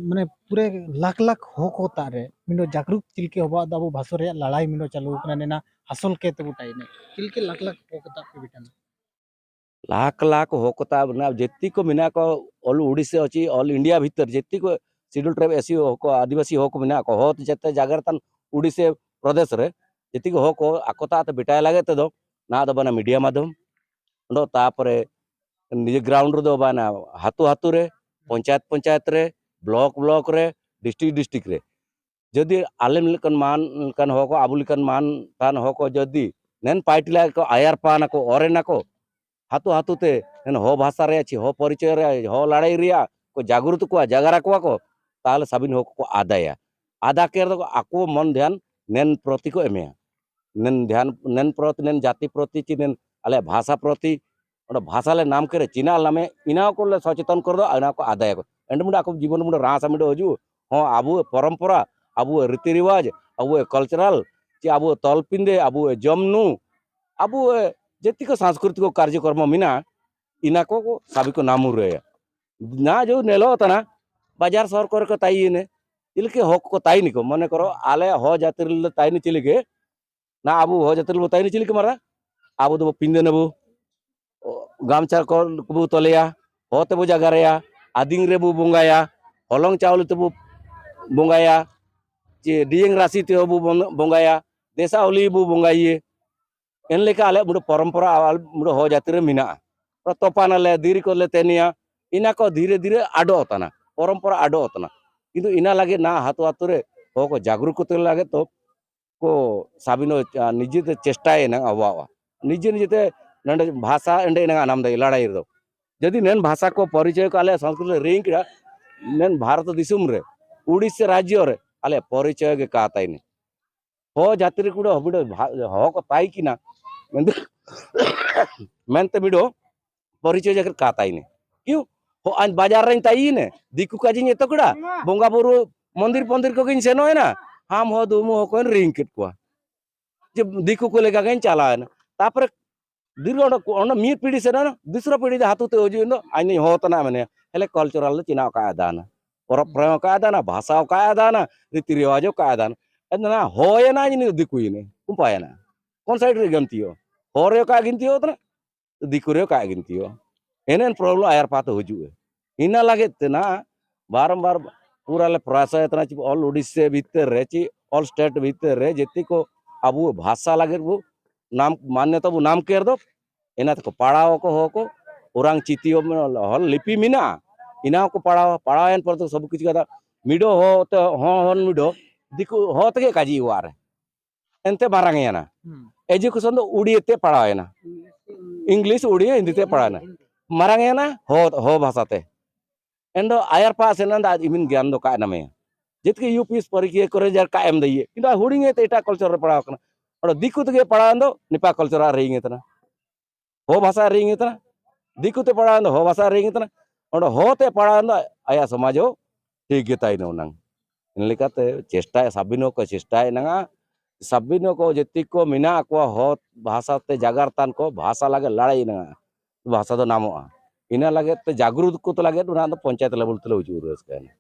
ᱢᱟᱱᱮ ᱯᱩᱨᱟᱹ ᱞᱟᱠᱷ ᱞᱟᱠᱷ ᱦᱚ ᱠᱚ ᱛᱟᱜ ᱨᱮ ᱢᱤᱫᱴᱮᱱ ᱡᱟᱜᱽᱨᱩᱠ ᱪᱤᱞᱠᱟᱹ ᱦᱚᱵᱟᱜ ᱫᱚ ᱟᱵᱚ ᱵᱷᱟᱥᱟ ᱨᱮᱭᱟᱜ ᱞᱟᱲᱟᱭ ᱢᱤᱫᱴᱮᱱ ᱪᱟᱹᱞᱩ ᱟᱠᱟᱱᱟ, ᱱᱮᱱᱟ ᱦᱟᱥᱚᱞ ᱠᱮ ᱛᱮᱵᱚ ᱴᱟᱭᱤᱱᱮ᱾ ᱪᱤᱞᱠᱟᱹ ᱞᱟᱠᱷ ᱞᱟᱠᱷ ᱦᱚ ᱠᱚ ᱛᱟᱜ ᱯᱮ ᱵᱮᱴᱟ ᱱᱟ᱾ ᱞᱟᱠᱷ ᱞᱟᱠᱷ ᱦᱚ ᱠᱚ ᱛᱟᱵ ᱨᱮᱱᱟᱜ ᱡᱟᱹᱛᱤ ᱠᱚ ᱢᱮᱱᱟᱜ ᱠᱚ, all ᱳᱰᱤᱥᱟ ᱚᱪᱤ, all India ᱵᱷᱤᱛᱟᱹᱨ ᱡᱟᱹᱛᱤ ᱠᱚ, Scheduled Tribe, SC ᱦᱚ ᱠᱚ, ᱟᱹᱫᱤᱵᱟᱹᱥᱤ ᱦᱚ ᱠᱚ ᱢᱮᱱᱟᱜ ᱠᱚ, ᱦᱚ ᱡᱟᱛᱮ ᱡᱟᱜᱟᱨ ᱛᱟᱱ ᱳᱰᱤᱥᱟ ᱯᱨᱚᱫᱮᱥ ᱨᱮ ᱡᱟᱹᱛᱤ ᱠᱚ ᱦᱚ ᱠᱚ ᱟᱠᱚ ᱛᱟᱜ ᱛᱮ ᱵᱮᱴᱟᱭ ᱞᱟᱹᱜᱤᱫ ᱛᱮᱫᱚ ᱱᱟ ᱫᱚ ᱵᱟᱱᱟ media ᱢᱟᱫᱽᱫᱷᱚᱢ ᱚᱸᱰᱮ, ᱛᱟᱯᱚᱨᱮ ᱱᱤᱡᱮ ground ᱨᱮᱫᱚ ᱵᱟᱱᱟ ᱟᱹᱛᱩ ᱟᱹᱛᱩ ᱨᱮ, ᱯᱚᱧᱪᱟᱭᱮᱛ ᱯᱚᱧᱪᱟᱭᱮᱛ ᱨᱮ, block block ᱨᱮ, district district ᱨᱮ᱾ ᱡᱩᱫᱤ ᱟᱞᱮ ᱞᱮᱠᱟᱱ ᱢᱟᱱ ᱞᱮᱠᱟᱱ ᱦᱚᱲ ᱠᱚ, ᱟᱵᱚ ᱞᱮᱠᱟᱱ ᱢᱟᱱ ᱛᱟᱱ ᱦᱚᱲ ᱠᱚ ᱡᱩᱫᱤ ᱱᱮᱱ ᱯᱟᱭᱴᱤ ᱞᱟᱜ ᱠᱚ ᱟᱭᱟᱨ ᱯᱟᱱ ᱟᱠᱚ, ᱚᱨᱮᱱ ᱟᱠᱚ, ᱦᱟᱛᱩ ᱦᱟᱛᱩ ᱛᱮ ᱱᱮᱱ ᱦᱚ ᱵᱷᱟᱥᱟ ᱨᱮ ᱪᱮ ᱦᱚ ᱯᱚᱨᱤᱪᱚᱭ ᱨᱮ, ᱦᱚ ᱞᱟᱲᱟᱭ ᱨᱮᱭᱟᱜ ᱠᱚ ᱡᱟᱜᱽᱨᱩᱛ ᱠᱚᱣᱟ, ᱡᱟᱜᱟᱨᱟ ᱠᱚᱣᱟ ᱠᱚ, ᱛᱟᱦᱞᱮ ᱥᱟᱵᱤᱱ ᱦᱚ ᱠᱚ ᱟᱫᱟᱭᱟ᱾ ᱟᱫᱟ ᱠᱮ ᱨᱮᱫᱚ ᱟᱠᱚ ᱢᱚᱱ ᱫᱷᱮᱭᱟᱱ ᱱᱮᱱ ᱯᱨᱚᱛᱤ ᱠᱚ ᱮᱢᱮᱭᱟ᱾ ᱱᱮᱱ ᱫᱷᱮᱭᱟᱱ, ᱱᱮᱱ ᱯᱨᱚᱛᱤ, ᱱᱮᱱ ᱡᱟᱛᱤ ᱯᱨᱚᱛᱤ, ᱪᱮ ᱱᱮᱱ ᱟᱞᱮ ᱵᱷᱟᱥᱟ ᱯᱨᱚᱛᱤ, ᱚᱸᱰᱮ ᱵᱷᱟᱥᱟ ᱞᱮ ᱱᱟᱢ ᱠᱮᱨᱮ ᱪᱤᱱᱦᱟᱹ ᱞᱟᱢᱮ, ᱤᱱᱟᱹ ᱠᱚ ᱞᱮ ᱥᱚᱪᱮᱛᱚᱱ ᱠᱚᱨ ᱫᱚ, ᱤᱱᱟᱹ ᱠᱚ ᱟᱫᱟᱭᱟᱠᱚ᱾ ᱮᱱᱰᱮ ᱢᱩᱸᱰᱮ ᱟᱠᱚ ᱡᱤᱵᱚᱱ ᱢᱩᱸᱰᱮ ᱨᱟᱥᱟ ᱢᱩᱸᱰᱮ ᱦᱤᱡᱩᱜ, ᱦᱚᱸ, ᱟᱵᱚ ᱯᱚᱨᱚᱢᱯᱚᱨᱟ, ᱟᱵᱚ ᱨᱤᱛᱤ ᱨᱮᱣᱟᱡᱽ, ᱟᱵᱚ cultural, ᱪᱮ ᱟᱵᱚ ᱛᱚᱞ ᱯᱤᱸᱫᱮ, ᱟᱵᱚ ᱡᱚᱢ ᱧᱩ, ᱟᱵᱚ ᱡᱟᱹᱛᱤ ᱠᱚ ᱥᱟᱝᱥᱠᱨᱤᱛᱤᱠ ᱠᱟᱨᱡᱚᱠᱨᱚᱢ ᱢᱮᱱᱟᱜᱼᱟ, ᱤᱱᱟᱹ ᱠᱚ ᱠᱚ ᱥᱟᱵᱤ ᱠᱚ ᱱᱟᱢᱩᱨ ᱨᱮᱭᱟ᱾ ᱱᱟ ᱡᱚ ᱱᱮᱞᱚ ᱛᱟᱱᱟ, ᱵᱟᱡᱟᱨ ᱥᱚᱦᱚᱨ ᱠᱚᱨᱮ ᱠᱚ ᱛᱟᱭᱤᱱᱮ, ᱪᱮᱫ ᱞᱮᱠᱟ ᱦᱚᱠ ᱠᱚ ᱛᱟᱭᱤᱱ ᱠᱚ, ᱢᱚᱱᱮ ᱠᱚᱨᱚ, ᱟᱞᱮ ᱦᱚ ᱡᱟᱹᱛᱤ ᱨᱮ ᱛᱟᱭᱤᱱ ᱪᱮᱫ ᱞᱮᱠᱟ, ᱱᱟ ᱟᱵᱚ ᱦᱚ ᱡᱟᱹᱛᱤ ᱨᱮᱵᱚ ᱛᱟᱭᱱᱟ ᱪᱤᱞᱤ ᱠᱚ ᱢᱟᱨᱟ? ᱟᱵᱚ ᱫᱚᱵᱚ ᱯᱤᱸᱫᱟᱹ ᱱᱟᱵᱚ, ᱜᱟᱢᱪᱷᱟ ᱠᱚ ᱵᱚ ᱛᱚᱞᱮᱭᱟ, ᱦᱚ ᱛᱮᱵᱚ ᱡᱟᱜᱟᱨᱮᱭᱟ, ᱟᱫᱤᱝ ᱨᱮᱵᱚ ᱵᱚᱸᱜᱟᱭᱟ, ᱦᱚᱞᱚᱝ ᱪᱟᱣᱞᱮ ᱛᱮᱵᱚ ᱵᱚᱸᱜᱟᱭᱟ, ᱪᱮ ᱰᱤᱭᱮᱝ ᱨᱟᱥᱤ ᱛᱮᱦᱚᱸ ᱵᱚ ᱵᱚᱸ-, ᱵᱚᱸᱜᱟᱭᱟ, ᱫᱮᱥᱟᱣᱞᱤ ᱵᱚ ᱵᱚᱸᱜᱟᱭᱮ᱾ ᱮᱱ ᱞᱮᱠᱟ ᱟᱞᱮ ᱢᱩᱸᱰᱮ ᱯᱚᱨᱚᱢᱯᱚᱨᱟ ᱟᱨ ᱢᱩᱸᱰᱮ ᱦᱚ ᱡᱟᱹᱛᱤ ᱨᱮ ᱢᱮᱱᱟᱜᱼᱟ᱾ ᱛᱚᱯᱟᱱᱟᱞᱮ, ᱫᱤᱨᱤ ᱠᱚᱞᱮ ᱛᱮᱱᱮᱭᱟ, ᱤᱱᱟ ᱠᱚ ᱫᱷᱤᱨᱮ ᱫᱷᱤᱨᱮ ᱟᱰᱚᱜ ᱛᱟᱱᱟ, ᱯᱚᱨᱚᱢᱯᱚᱨᱟ ᱟᱰᱚᱜ ᱛᱟᱱᱟ᱾ ᱠᱤᱱᱛᱩ ᱤᱱᱟ ᱞᱟᱹᱜᱤᱫ ᱱᱟ ᱦᱟᱛᱳ ᱦᱟᱛᱳ ᱨᱮ ᱦᱚ ᱠᱚ ᱡᱟᱜᱽᱨᱩᱠ ᱠᱚᱛᱮ ᱞᱟᱹᱜᱤᱫ ᱛᱚ ᱠᱚ ᱥᱟᱵᱤᱱ ᱱᱤᱡᱮᱛᱮ ᱪᱮᱥᱴᱟᱭᱮᱱᱟ ᱟᱵᱚᱣᱟᱜ ᱱᱤᱡᱮ ᱱᱤᱡᱮᱛᱮ ᱱᱚᱰᱮ ᱵᱷᱟᱥᱟ ᱮᱱᱰᱮ ᱮᱱᱟᱝ ᱟᱱᱟᱢ ᱫᱟᱭ ᱞᱟᱲᱟᱭ ᱨᱮᱫᱚ᱾ ᱡᱩᱫᱤ ᱱᱮᱱ ᱵᱷᱟᱥᱟ ᱠᱚ ᱯᱚᱨᱤᱪᱚᱭ ᱠᱚ ᱟᱞᱮ ᱥᱚᱝᱥᱠᱨᱤᱛ ᱨᱮ ᱨᱤᱝ ᱠᱮᱫᱟ, ᱱᱮᱱ ᱵᱷᱟᱨᱚᱛ ᱫᱤᱥᱚᱢ ᱨᱮ ᱩᱲᱤᱥᱥᱟ ᱨᱟᱡᱽᱡᱚ ᱨᱮ ᱟᱞᱮ ᱯᱚᱨᱤᱪᱚᱭ ᱜᱮ ᱠᱟ ᱛᱟᱭᱱᱮ᱾ ᱦᱚ ᱡᱟᱹᱛᱤ ᱨᱮ ᱠᱩᱲᱟᱹ ᱦᱚᱵᱤᱲ ᱦᱚ ᱠᱚ ᱛᱟᱭ ᱠᱤᱱᱟ ᱢᱮᱱᱛᱮ, ᱢᱮᱱᱛᱮ ᱵᱤᱰᱚ ᱯᱚᱨᱤᱪᱚᱭ ᱡᱟᱹᱛᱤ ᱨᱮ ᱠᱟ ᱛᱟᱭᱱᱮ᱾ ᱠᱤᱭᱩ ᱦᱚ ᱟᱡ ᱵᱟᱡᱟᱨ ᱨᱮᱧ ᱛᱟᱭᱤᱱᱮ, ᱫᱤᱠᱩ ᱠᱟᱡᱤᱧ ᱮᱛᱚ ᱠᱮᱫᱟ, ᱵᱚᱸᱜᱟ ᱵᱩᱨᱩ ᱢᱚᱱᱫᱤᱨ ᱯᱚᱱᱫᱤᱨ ᱠᱚᱜᱮᱧ ᱥᱮᱱᱚᱜ ᱮᱱᱟ, ᱦᱟᱢ ᱦᱚ ᱫᱩᱢᱩ ᱦᱚ ᱠᱚᱧ ᱨᱤᱝ ᱠᱮᱫ ᱠᱚᱣᱟ᱾ ᱡᱮ ᱫᱤᱠᱩ ᱠᱚ ᱞᱮᱠᱟ ᱜᱮᱧ ᱪᱟᱞᱟᱣ ᱮᱱᱟ᱾ ᱛᱟᱯᱚᱨᱮ ᱫᱤᱨᱜᱷᱚ ᱚᱸᱰᱮ, ᱚᱸᱰᱮ ᱢᱤᱫ ᱯᱤᱲᱦᱤ ᱥᱮᱱ ᱮᱱᱟ, ᱫᱩᱥᱨᱟ ᱯᱤᱲᱦᱤ ᱫᱚ ᱦᱟᱛᱩ ᱛᱮ ᱦᱤᱡᱩᱜ ᱮᱱ ᱫᱚ, ᱟᱡ ᱱᱤᱡ ᱦᱚ ᱛᱟᱱᱟ ᱢᱮᱱᱮ, ᱦᱮᱞᱮ cultural ᱫᱚ ᱪᱤᱱᱟᱜ ᱠᱟᱜ ᱫᱟᱱᱟ, ᱯᱚᱨᱚᱵᱽ ᱯᱩᱱᱟᱹᱭ ᱠᱟᱜ ᱫᱟᱱᱟ, ᱵᱷᱟᱥᱟ ᱠᱟᱜ ᱫᱟᱱᱟ, ᱨᱤᱛᱤ ᱨᱮᱣᱟᱡᱽ ᱠᱟᱜ ᱫᱟᱱᱟ᱾ ᱮᱱ ᱫᱚ ᱱᱟ ᱦᱚᱭᱮᱱᱟ ᱡᱤᱱᱤᱥ ᱫᱤᱠᱩᱭᱮᱱᱟ, ᱩᱯᱟᱭᱮᱱᱟ᱾ ᱠᱚᱱ side ᱨᱮ ᱜᱟᱱᱛᱤᱭᱚ? ᱦᱚᱨ ᱨᱮ ᱠᱟᱜ ᱜᱤᱱᱛᱤᱭᱚ ᱛᱟᱱᱟ, ᱫᱤᱠᱩ ᱨᱮ ᱠᱟᱜ ᱜᱤᱱᱛᱤᱭᱚ᱾ ᱮᱱᱮᱱ problem ᱟᱭᱟᱨ ᱯᱟᱛ ᱦᱤᱡᱩᱜᱼᱟ᱾ ᱤᱱᱟ ᱞᱟᱹᱜᱤᱫ ᱛᱮ ᱱᱟ ᱵᱟᱨᱚᱢᱵᱟᱨ ᱯᱩᱨᱟ ᱞᱮ ᱯᱨᱚᱭᱟᱥ ᱮᱫ ᱛᱟᱦᱮᱱᱟ, ᱪᱮ all ᱳᱰᱤᱥᱟ ᱵᱷᱤᱛᱤᱨ ᱨᱮ, ᱪᱮ all state ᱵᱷᱤᱛᱤᱨ ᱨᱮ, ᱡᱮᱛᱮ ᱠᱚ ᱟᱵᱚ ᱵᱷᱟᱥᱟ ᱞᱟᱹᱜᱤᱫ ᱵᱚ ᱱᱟᱢ, ᱢᱟᱱᱱᱚᱛᱟ ᱵᱚ ᱱᱟᱢ ᱠᱮᱫ ᱫᱚ, ᱤᱱᱟ ᱛᱮᱠᱚ ᱯᱟᱲᱦᱟᱣ ᱟᱠᱚ ᱦᱚᱲ ᱠᱚ, ᱚᱨᱟᱝ ᱪᱤᱛᱤ ᱦᱚᱸ ᱞᱤᱯᱤ ᱢᱮᱱᱟᱜᱼᱟ, ᱤᱱᱟ ᱦᱚᱸᱠᱚ ᱯᱟᱲᱦᱟᱣᱟ᱾ ᱯᱟᱲᱦᱟᱣᱮᱱ ᱯᱚᱨ ᱛᱮ ᱥᱚᱵ ᱠᱤᱪᱷᱩ ᱠᱟᱫᱟ, ᱢᱤᱰᱚ ᱦᱚᱸ ᱛᱮ, ᱦᱚᱸ, ᱦᱚᱸ ᱢᱤᱰᱚ, ᱫᱤᱠᱩ ᱦᱚᱸ ᱛᱮᱜᱮ ᱠᱟᱡᱤ ᱚᱲᱟᱜ ᱨᱮ, ᱮᱱᱛᱮ ᱢᱟᱨᱟᱝ ᱮᱱᱟ᱾ ᱦᱩᱸ᱾ Education ᱫᱚ ᱩᱲᱤᱭᱟᱹ ᱛᱮ ᱯᱟᱲᱦᱟᱣ ᱮᱱᱟ, English ᱩᱲᱤᱭᱟᱹ ᱦᱤᱱᱫᱤ ᱛᱮ ᱯᱟᱲᱦᱟᱣ ᱮᱱᱟ, ᱢᱟᱨᱟᱝ ᱮᱱᱟ ᱦᱚᱸ, ᱦᱚᱸ ᱵᱷᱟᱥᱟ ᱛᱮ᱾ ᱮᱱ ᱫᱚ ᱟᱭᱟᱨ ᱯᱟᱥ ᱮᱱᱟ ᱫᱟ ᱤᱢᱤᱱ ᱜᱮᱭᱟᱱ ᱫᱚ ᱠᱟᱜ ᱮᱱᱟ ᱢᱮ᱾ ᱡᱮᱛ ᱠᱤ U P S ᱯᱚᱨᱤᱠᱷᱟ ᱠᱚᱨᱮ ᱡᱟᱨ ᱠᱟᱜ ᱮᱢ ᱫᱟᱭᱤᱭᱮ, ᱠᱤᱱᱛᱩ ᱦᱩᱲᱤᱧ ᱮ ᱛᱮ ᱮᱴᱟᱜ culture ᱨᱮ ᱯᱟᱲᱦᱟᱣ ᱠᱟᱱᱟ᱾ ᱚᱸᱰᱮ ᱫᱤᱠᱩ ᱛᱮᱜᱮ ᱯᱟᱲᱦᱟᱣ ᱮᱱ ᱫᱚ ᱱᱮᱯᱟ culture ᱟᱨ ᱦᱤᱧ ᱮ ᱛᱟᱱᱟ᱾ ᱦᱚ ᱵᱷᱟᱥᱟ ᱨᱤᱝ ᱮ ᱛᱟᱱᱟ᱾ ᱫᱤᱠᱩ ᱛᱮ ᱯᱟᱲᱦᱟᱣ ᱮᱱ ᱫᱚ ᱦᱚ ᱵᱷᱟᱥᱟ ᱨᱤᱝ ᱮ ᱛᱟᱱᱟ᱾ ᱚᱸᱰᱮ ᱦᱚ ᱛᱮ ᱯᱟᱲᱦᱟᱣ ᱮᱱ ᱫᱚ ᱟᱭᱟᱜ ᱥᱚᱢᱟᱡᱽ ᱦᱚᱸ ᱴᱷᱤᱠ ᱜᱮ ᱛᱟᱭᱱᱟ ᱩᱱᱟᱝ᱾ ᱤᱱᱟᱹ ᱞᱮᱠᱟᱛᱮ ᱪᱮᱥᱴᱟᱭ, ᱥᱟᱵᱤᱱ ᱦᱚᱸᱠᱚ ᱪᱮᱥᱴᱟᱭᱮᱫ ᱱᱟᱝᱟ᱾ ᱥᱟᱵᱤᱱ ᱦᱚᱸᱠᱚ ᱡᱟᱹᱛᱤ ᱠᱚ ᱢᱮᱱᱟᱜ ᱠᱚᱣᱟ, ᱦᱚ ᱵᱷᱟᱥᱟ ᱛᱮ ᱡᱟᱜᱟᱨ ᱛᱟᱱ ᱠᱚ, ᱵᱷᱟᱥᱟ ᱞᱟᱜᱮ ᱞᱟᱲᱟᱭ ᱱᱟᱝᱟ᱾ ᱵᱷᱟᱥᱟ ᱫᱚ ᱱᱟᱢᱚᱜᱼᱟ᱾ ᱤᱱᱟᱹ ᱞᱟᱹᱜᱤᱫ ᱛᱮ ᱡᱟᱜᱽᱨᱩᱛ ᱠᱚ ᱞᱟᱹᱜᱤᱫ ᱚᱱᱟ ᱫᱚ ᱯᱚᱧᱪᱟᱭᱮᱛ level ᱛᱮᱞᱮ ᱦᱤᱡᱩᱜ ᱨᱟᱹᱥᱠᱟᱹᱭᱮᱱᱟ᱾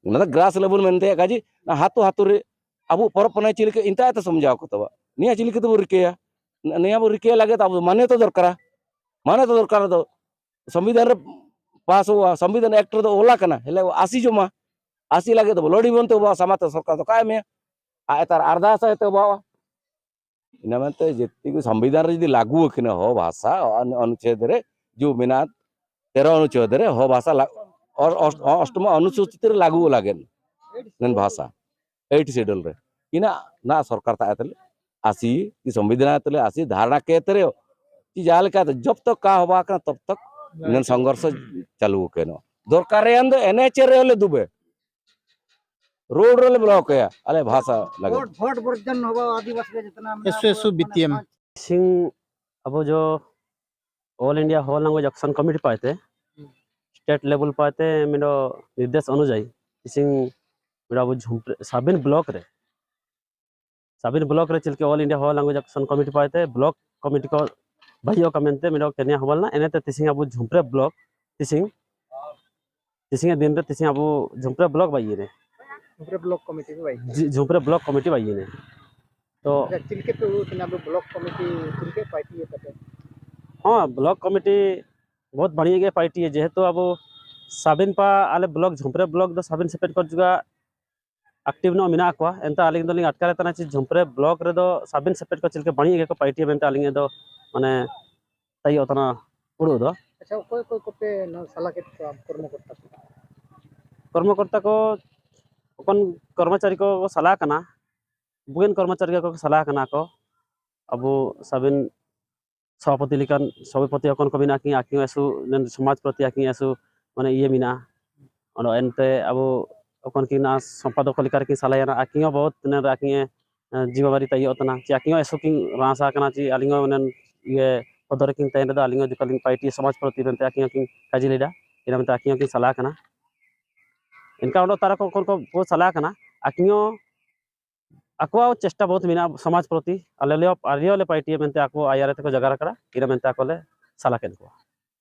ᱚᱱᱟ ᱫᱚ grass level ᱢᱮᱱᱛᱮ ᱠᱟᱡᱮ ᱦᱟᱛᱳ ᱦᱟᱛᱳ ᱨᱮ ᱟᱵᱚ ᱯᱚᱨᱚᱵᱽ ᱯᱩᱱᱟᱹᱭ ᱪᱮᱫ ᱞᱮᱠᱟ ᱤᱱᱛᱟ ᱛᱮ ᱥᱚᱢᱡᱷᱟᱣ ᱠᱚ ᱛᱟᱵᱚ᱾ ᱱᱤᱭᱟᱹ ᱪᱮᱫ ᱞᱮᱠᱟ ᱛᱮᱵᱚ ᱨᱤᱠᱟᱹᱭᱟ? ᱱᱤᱭᱟᱹ ᱵᱚ ᱨᱤᱠᱟᱹᱭ ᱞᱟᱹᱜᱤᱫ ᱟᱵᱚ ᱢᱟᱱᱭᱚᱛᱟ ᱫᱚᱨᱠᱟᱨᱟ᱾ ᱢᱟᱱᱭᱚᱛᱟ ᱫᱚᱨᱠᱟᱨ ᱫᱚ ᱥᱚᱝᱵᱤᱫᱷᱟᱱ ᱨᱮ ᱯᱟᱥᱚᱜᱼᱟ, ᱥᱚᱝᱵᱤᱫᱷᱟᱱ act ᱨᱮᱫᱚ ᱚᱞ ᱟᱠᱟᱱᱟ, ᱦᱮᱞᱮ ᱟᱥᱤ ᱡᱚᱢᱟ, ᱟᱥᱤ ᱞᱟᱹᱜᱤᱫ ᱫᱚ ᱞᱚᱲᱤ ᱵᱚᱱ ᱛᱮ ᱥᱟᱢᱟᱛᱮ ᱥᱚᱨᱠᱟᱨ ᱫᱚ ᱠᱟᱭ ᱢᱮᱭᱟ᱾ ᱟᱨ ᱮᱛᱟᱨ ᱟᱨᱫᱟᱥ ᱟᱭ ᱛᱮ ᱵᱟᱵᱟ᱾ ᱤᱱᱟᱹ ᱢᱮᱱᱛᱮ ᱡᱮᱛᱤ ᱠᱚ ᱥᱚᱝᱵᱤᱫᱷᱟᱱ ᱨᱮ ᱡᱩᱫᱤ ᱞᱟᱹᱜᱩ ᱟᱠᱟᱱᱟ ᱦᱚ ᱵᱷᱟᱥᱟ ᱚᱱ-, ᱚᱱᱩᱪᱷᱮᱫ ᱨᱮ ᱡᱩ ᱢᱮᱱᱟᱜ ᱛᱮᱨᱚ ᱚᱱᱩᱪᱷᱮᱫ ᱨᱮ ᱦᱚ ᱵᱷᱟᱥᱟ ᱞᱟ-, ᱚ-, ᱚᱥ-, ᱚᱥᱴᱚᱢ ᱚᱱᱩᱥᱩᱪᱤᱛ ᱨᱮ ᱞᱟᱹᱜᱩ ᱞᱟᱹᱜᱤᱫ ᱱᱮᱱ ᱵᱷᱟᱥᱟ, eighth schedule ᱨᱮ᱾ ᱤᱱᱟᱹᱜ ᱱᱟ ᱥᱚᱨᱠᱟᱨ ᱛᱟᱦᱮᱸ ᱛᱟᱞᱮ ᱟᱥᱤ ᱠᱤ ᱥᱚᱝᱵᱤᱫᱷᱟᱱ ᱛᱟᱞᱮ ᱟᱥᱤ ᱫᱷᱟᱨᱱᱟ ᱠᱮᱛᱨᱮ ᱡᱟᱦᱟᱸ ᱞᱮᱠᱟᱛᱮ ᱡᱚᱵ ᱛᱚᱠ ᱠᱟ ᱦᱚᱵᱟ ᱠᱟᱱᱟ ᱛᱚᱵ ᱛᱚᱠ ᱤᱱᱟᱹ ᱥᱚᱝᱜᱷᱚᱨᱥ ᱪᱟᱹᱞᱩ ᱠᱮᱱᱚ ᱫᱚᱨᱠᱟᱨ ᱨᱮ ᱮᱱ ᱫᱚ ᱮᱱᱮᱪ ᱨᱮ ᱦᱚᱞᱮ ᱫᱩᱵᱮ ᱨᱳᱰ ᱨᱮᱞᱮ ᱵᱞᱚᱠ ᱮᱭᱟ ᱟᱞᱮ ᱵᱷᱟᱥᱟ ᱞᱟᱹᱜᱤᱫ᱾ ᱵᱷᱳᱴ ᱵᱷᱳᱴ ᱵᱚᱨᱡᱚᱱ ᱦᱚᱵᱟ ᱟᱹᱫᱤᱵᱟᱹᱥᱤ ᱡᱮᱛᱱᱟ ᱢᱮᱱᱟᱜ ᱮᱥ ᱮᱥ ᱵᱚᱱ, ᱵᱤ ᱴᱤ ᱮᱢ᱾ ᱢᱟᱱᱮ ᱥᱤᱝ ᱟᱵᱚ ᱡᱚ ᱚᱞ ᱤᱱᱰᱤᱭᱟ ᱦᱚᱞ ᱞᱟᱝᱜᱩᱭᱮᱡᱽ ᱮᱠᱥᱚᱱ ᱠᱚᱢᱤᱴᱤ ᱯᱟᱭᱛᱮ ᱦᱩᱸ᱾ ᱥᱴᱮᱴ ᱞᱮᱵᱮᱞ ᱯᱟᱭᱛᱮ ᱢᱤᱫᱚ ᱱᱤᱨᱫᱮᱥ ᱚᱱᱩᱡᱟᱭᱤ ᱥᱤᱝ ᱢᱤᱫᱚ ᱟᱵᱚ ᱡᱷᱩᱢᱯᱨᱮ ᱥᱟᱵᱤᱱ ᱵᱞᱚᱠ ᱨᱮ ᱥᱟᱵᱤᱱ ᱵᱞᱚᱠ ᱨᱮ ᱪᱮᱫ ᱞᱮᱠᱟ ᱚᱞ ᱤᱱᱰᱤᱭᱟ ᱦᱚᱞ ᱞᱟᱝᱜᱩᱭᱮᱡᱽ ᱮᱠᱥᱚᱱ ᱠᱚᱢᱤᱴᱤ ᱯᱟᱭᱛᱮ ᱵᱞᱚᱠ ᱠᱚᱢᱤᱴᱤ ᱠᱚ ᱵᱟᱹᱭᱚᱜ ᱠᱟ ᱢᱮᱱᱛᱮ ᱢᱤᱫᱚ ᱠᱮᱱᱭᱟ ᱦᱚᱵᱟᱞ ᱱᱟ ᱮᱱᱮᱛᱮ ᱛᱤᱥᱤᱝ ᱟᱵᱚ ᱡᱷᱩᱢᱯᱨᱮ ᱵᱞᱚᱠ ᱛᱤᱥᱤᱝ ᱛᱤᱥᱤᱝ ᱫᱤᱱ ᱨᱮ ᱛᱤᱥᱤᱝ ᱟᱵᱚ ᱡᱷᱩᱢᱯᱨᱮ ᱵᱞᱚᱠ ᱵᱟᱭᱤ ᱨᱮ ᱡᱷᱩᱢᱯᱨᱮ ᱵᱞᱚᱠ ᱠᱚᱢᱤᱴᱤ ᱠᱚ ᱵᱟᱭᱤ ᱡᱷᱩᱢᱯᱨᱮ ᱵᱞᱚᱠ ᱠᱚᱢᱤᱴᱤ ᱵᱟᱭᱤ ᱨᱮ ᱛᱚ ᱟᱪᱪᱷᱟ, ᱪᱮᱫ ᱞᱮᱠᱟ ᱯᱮ ᱩᱰᱩᱠ ᱮᱱᱟ ᱟᱵᱚ ᱵᱞᱚᱠ ᱠᱚᱢᱤᱴᱤ ᱪᱮᱫ ᱞᱮᱠᱟ ᱯᱟᱭᱴᱤ ᱤᱭᱟᱹ ᱠᱟᱛᱮ? ᱦᱚᱸ ᱵᱞᱚᱠ ᱠᱚᱢᱤᱴᱤ ᱵᱚᱦᱩᱛ ᱵᱟᱲᱤᱭᱟ ᱜᱮ ᱯᱟᱭᱴᱤ ᱡᱮᱦᱮᱛᱩ ᱟᱵᱚ ᱥᱟᱵᱤᱱ ᱯᱟ ᱟᱞᱮ ᱵᱞᱚᱠ ᱡᱷᱩᱢᱯᱨᱮ ᱵᱞᱚᱠ ᱫᱚ ᱥᱟᱵᱤᱱ ᱥᱮᱯᱮᱴ ᱠᱚ ᱡᱩᱜᱟ ᱮᱠᱴᱤᱵᱷ ᱧᱚᱜ ᱢᱮᱱᱟᱜ ᱠᱚᱣᱟ᱾ ᱮᱱᱛᱮ ᱟᱹᱞᱤᱧ ᱫᱚᱞᱤᱧ ᱟᱴᱠᱟᱨᱮ ᱛᱟᱦᱮᱱᱟ ᱪᱮ ᱡᱷᱩᱢᱯᱨᱮ ᱵᱞᱚᱠ ᱨᱮᱫᱚ ᱥᱟᱵᱤᱱ ᱥᱮᱯᱮᱴ ᱠᱚ ᱪᱮᱫ ᱞᱮᱠᱟ ᱵᱟᱹᱲᱤᱡ ᱜᱮᱠᱚ ᱯᱟᱭᱴᱤᱭᱟ ᱢᱮᱱᱛᱮ ᱟᱹᱞᱤᱧᱟᱜ ᱫᱚ ᱢᱟᱱᱮ ᱛᱟᱭᱚᱜ ᱛᱟᱦᱮᱱᱟ ᱩᱲᱩᱜ ᱫᱚ᱾ ᱟᱪᱪᱷᱟ, ᱚᱠᱚᱭ ᱚᱠᱚᱭ ᱠᱚᱯᱮ ᱱᱚᱣᱟ ᱥᱟᱞᱟ ᱠᱮᱫ ᱠᱚᱣᱟ ᱠᱚᱨᱢᱚᱠᱚᱨᱛᱟ ᱠᱚ? ᱠᱚᱨᱢᱚᱠᱚᱨᱛᱟ ᱠᱚ ᱚᱠᱚᱱ ᱠᱚᱨᱢᱚᱪᱟᱨᱤ ᱠᱚ ᱥᱟᱞᱟ ᱠᱟᱱᱟ, ᱵᱩᱜᱤᱱ ᱠᱚᱨᱢᱚᱪᱟᱨᱤ ᱠᱚ ᱥᱟᱞᱟ ᱠᱟᱱᱟ ᱠᱚ᱾ ᱟᱵᱚ ᱥᱟᱵᱤᱱ ᱥᱚᱵᱷᱟᱯᱚᱛᱤ ᱞᱮᱠᱟᱱ ᱥᱚᱵᱷᱟᱯᱚᱛᱤ ᱦᱚᱯᱚᱱ ᱠᱚ ᱢᱮᱱᱟᱜ ᱠᱤᱱᱟ, ᱟᱹᱠᱤᱱ ᱦᱚᱸ ᱮᱥᱩ ᱥᱚᱢᱟᱡᱽ ᱯᱨᱚᱛᱤ ᱟᱹᱠᱤᱱ ᱮᱥᱩ ᱢᱟᱱᱮ ᱤᱭᱟᱹ ᱢᱮᱱᱟᱜᱼᱟ᱾ ᱚᱱᱟ ᱮᱱᱛᱮ ᱟᱵᱚ ᱦᱚᱯᱚᱱ ᱠᱤᱱ ᱥᱚᱢᱯᱟᱫᱚᱠ ᱞᱮᱠᱟ ᱨᱮᱠᱤᱱ ᱥᱟᱞᱟᱭᱟ, ᱟᱹᱠᱤᱱ ᱦᱚᱸ ᱵᱚᱦᱩᱛ ᱱᱮ ᱟᱹᱠᱤᱱ ᱡᱤᱢᱟᱵᱟᱨᱤ ᱛᱟᱭᱚᱜ ᱛᱟᱦᱮᱱᱟ, ᱪᱮ ᱟᱹᱠᱤᱱ ᱦᱚᱸ ᱮᱥᱩ ᱠᱤᱱ ᱨᱟᱥᱟ ᱠᱟᱱᱟ, ᱪᱮ ᱟᱹᱞᱤᱧ ᱦᱚᱸ ᱢᱟᱱᱮ ᱤᱭᱟᱹ ᱯᱚᱫᱚ ᱨᱮᱠᱤᱱ ᱛᱟᱦᱮᱱ ᱨᱮᱫᱚ ᱟᱹᱞᱤᱧ ᱦᱚᱸ ᱡᱚᱛᱚ ᱞᱤᱧ ᱯᱟᱭᱴᱤ ᱥᱚᱢᱟᱡᱽ ᱯᱨᱚᱛᱤ ᱢᱮᱱᱛᱮ ᱟᱹᱠᱤᱱ ᱦᱚᱸᱠᱤᱱ ᱠᱟᱡᱤ ᱞᱮᱫᱟ, ᱤᱱᱟᱹ ᱢᱮᱱᱛᱮ ᱟᱹᱠᱤᱱ ᱦᱚᱸᱠᱤᱱ ᱥᱟᱞᱟ ᱠᱟᱱᱟ᱾ ᱮᱱᱠᱷᱟᱱ ᱚᱸᱰᱮ ᱛᱟᱨᱟ ᱠᱚ ᱠᱷᱚᱱ ᱠᱚ ᱥᱟᱞᱟ ᱠᱟᱱᱟ, ᱟᱹᱠᱤᱱ ᱦᱚᱸ ᱟᱠᱚᱣᱟᱜ ᱪᱮᱥᱴᱟ ᱵᱚᱦᱩᱛ ᱢᱮᱱᱟᱜᱼᱟ ᱥᱚᱢᱟᱡᱽ ᱯᱨᱚᱛᱤ᱾ ᱟᱞᱮ ᱞᱮ ᱟᱞᱮ ᱞᱮ ᱯᱟᱭᱴᱤᱭᱟ ᱢᱮᱱᱛᱮ ᱟᱠᱚ ᱟᱭᱟᱨ ᱛᱮᱠᱚ ᱡᱟᱜᱟᱨ ᱟᱠᱟᱫᱟ, ᱤᱱᱟᱹ ᱢᱮᱱᱛᱮ ᱟᱠᱚ ᱞᱮ ᱥᱟᱞᱟ ᱠᱮᱫ ᱠᱚᱣᱟ᱾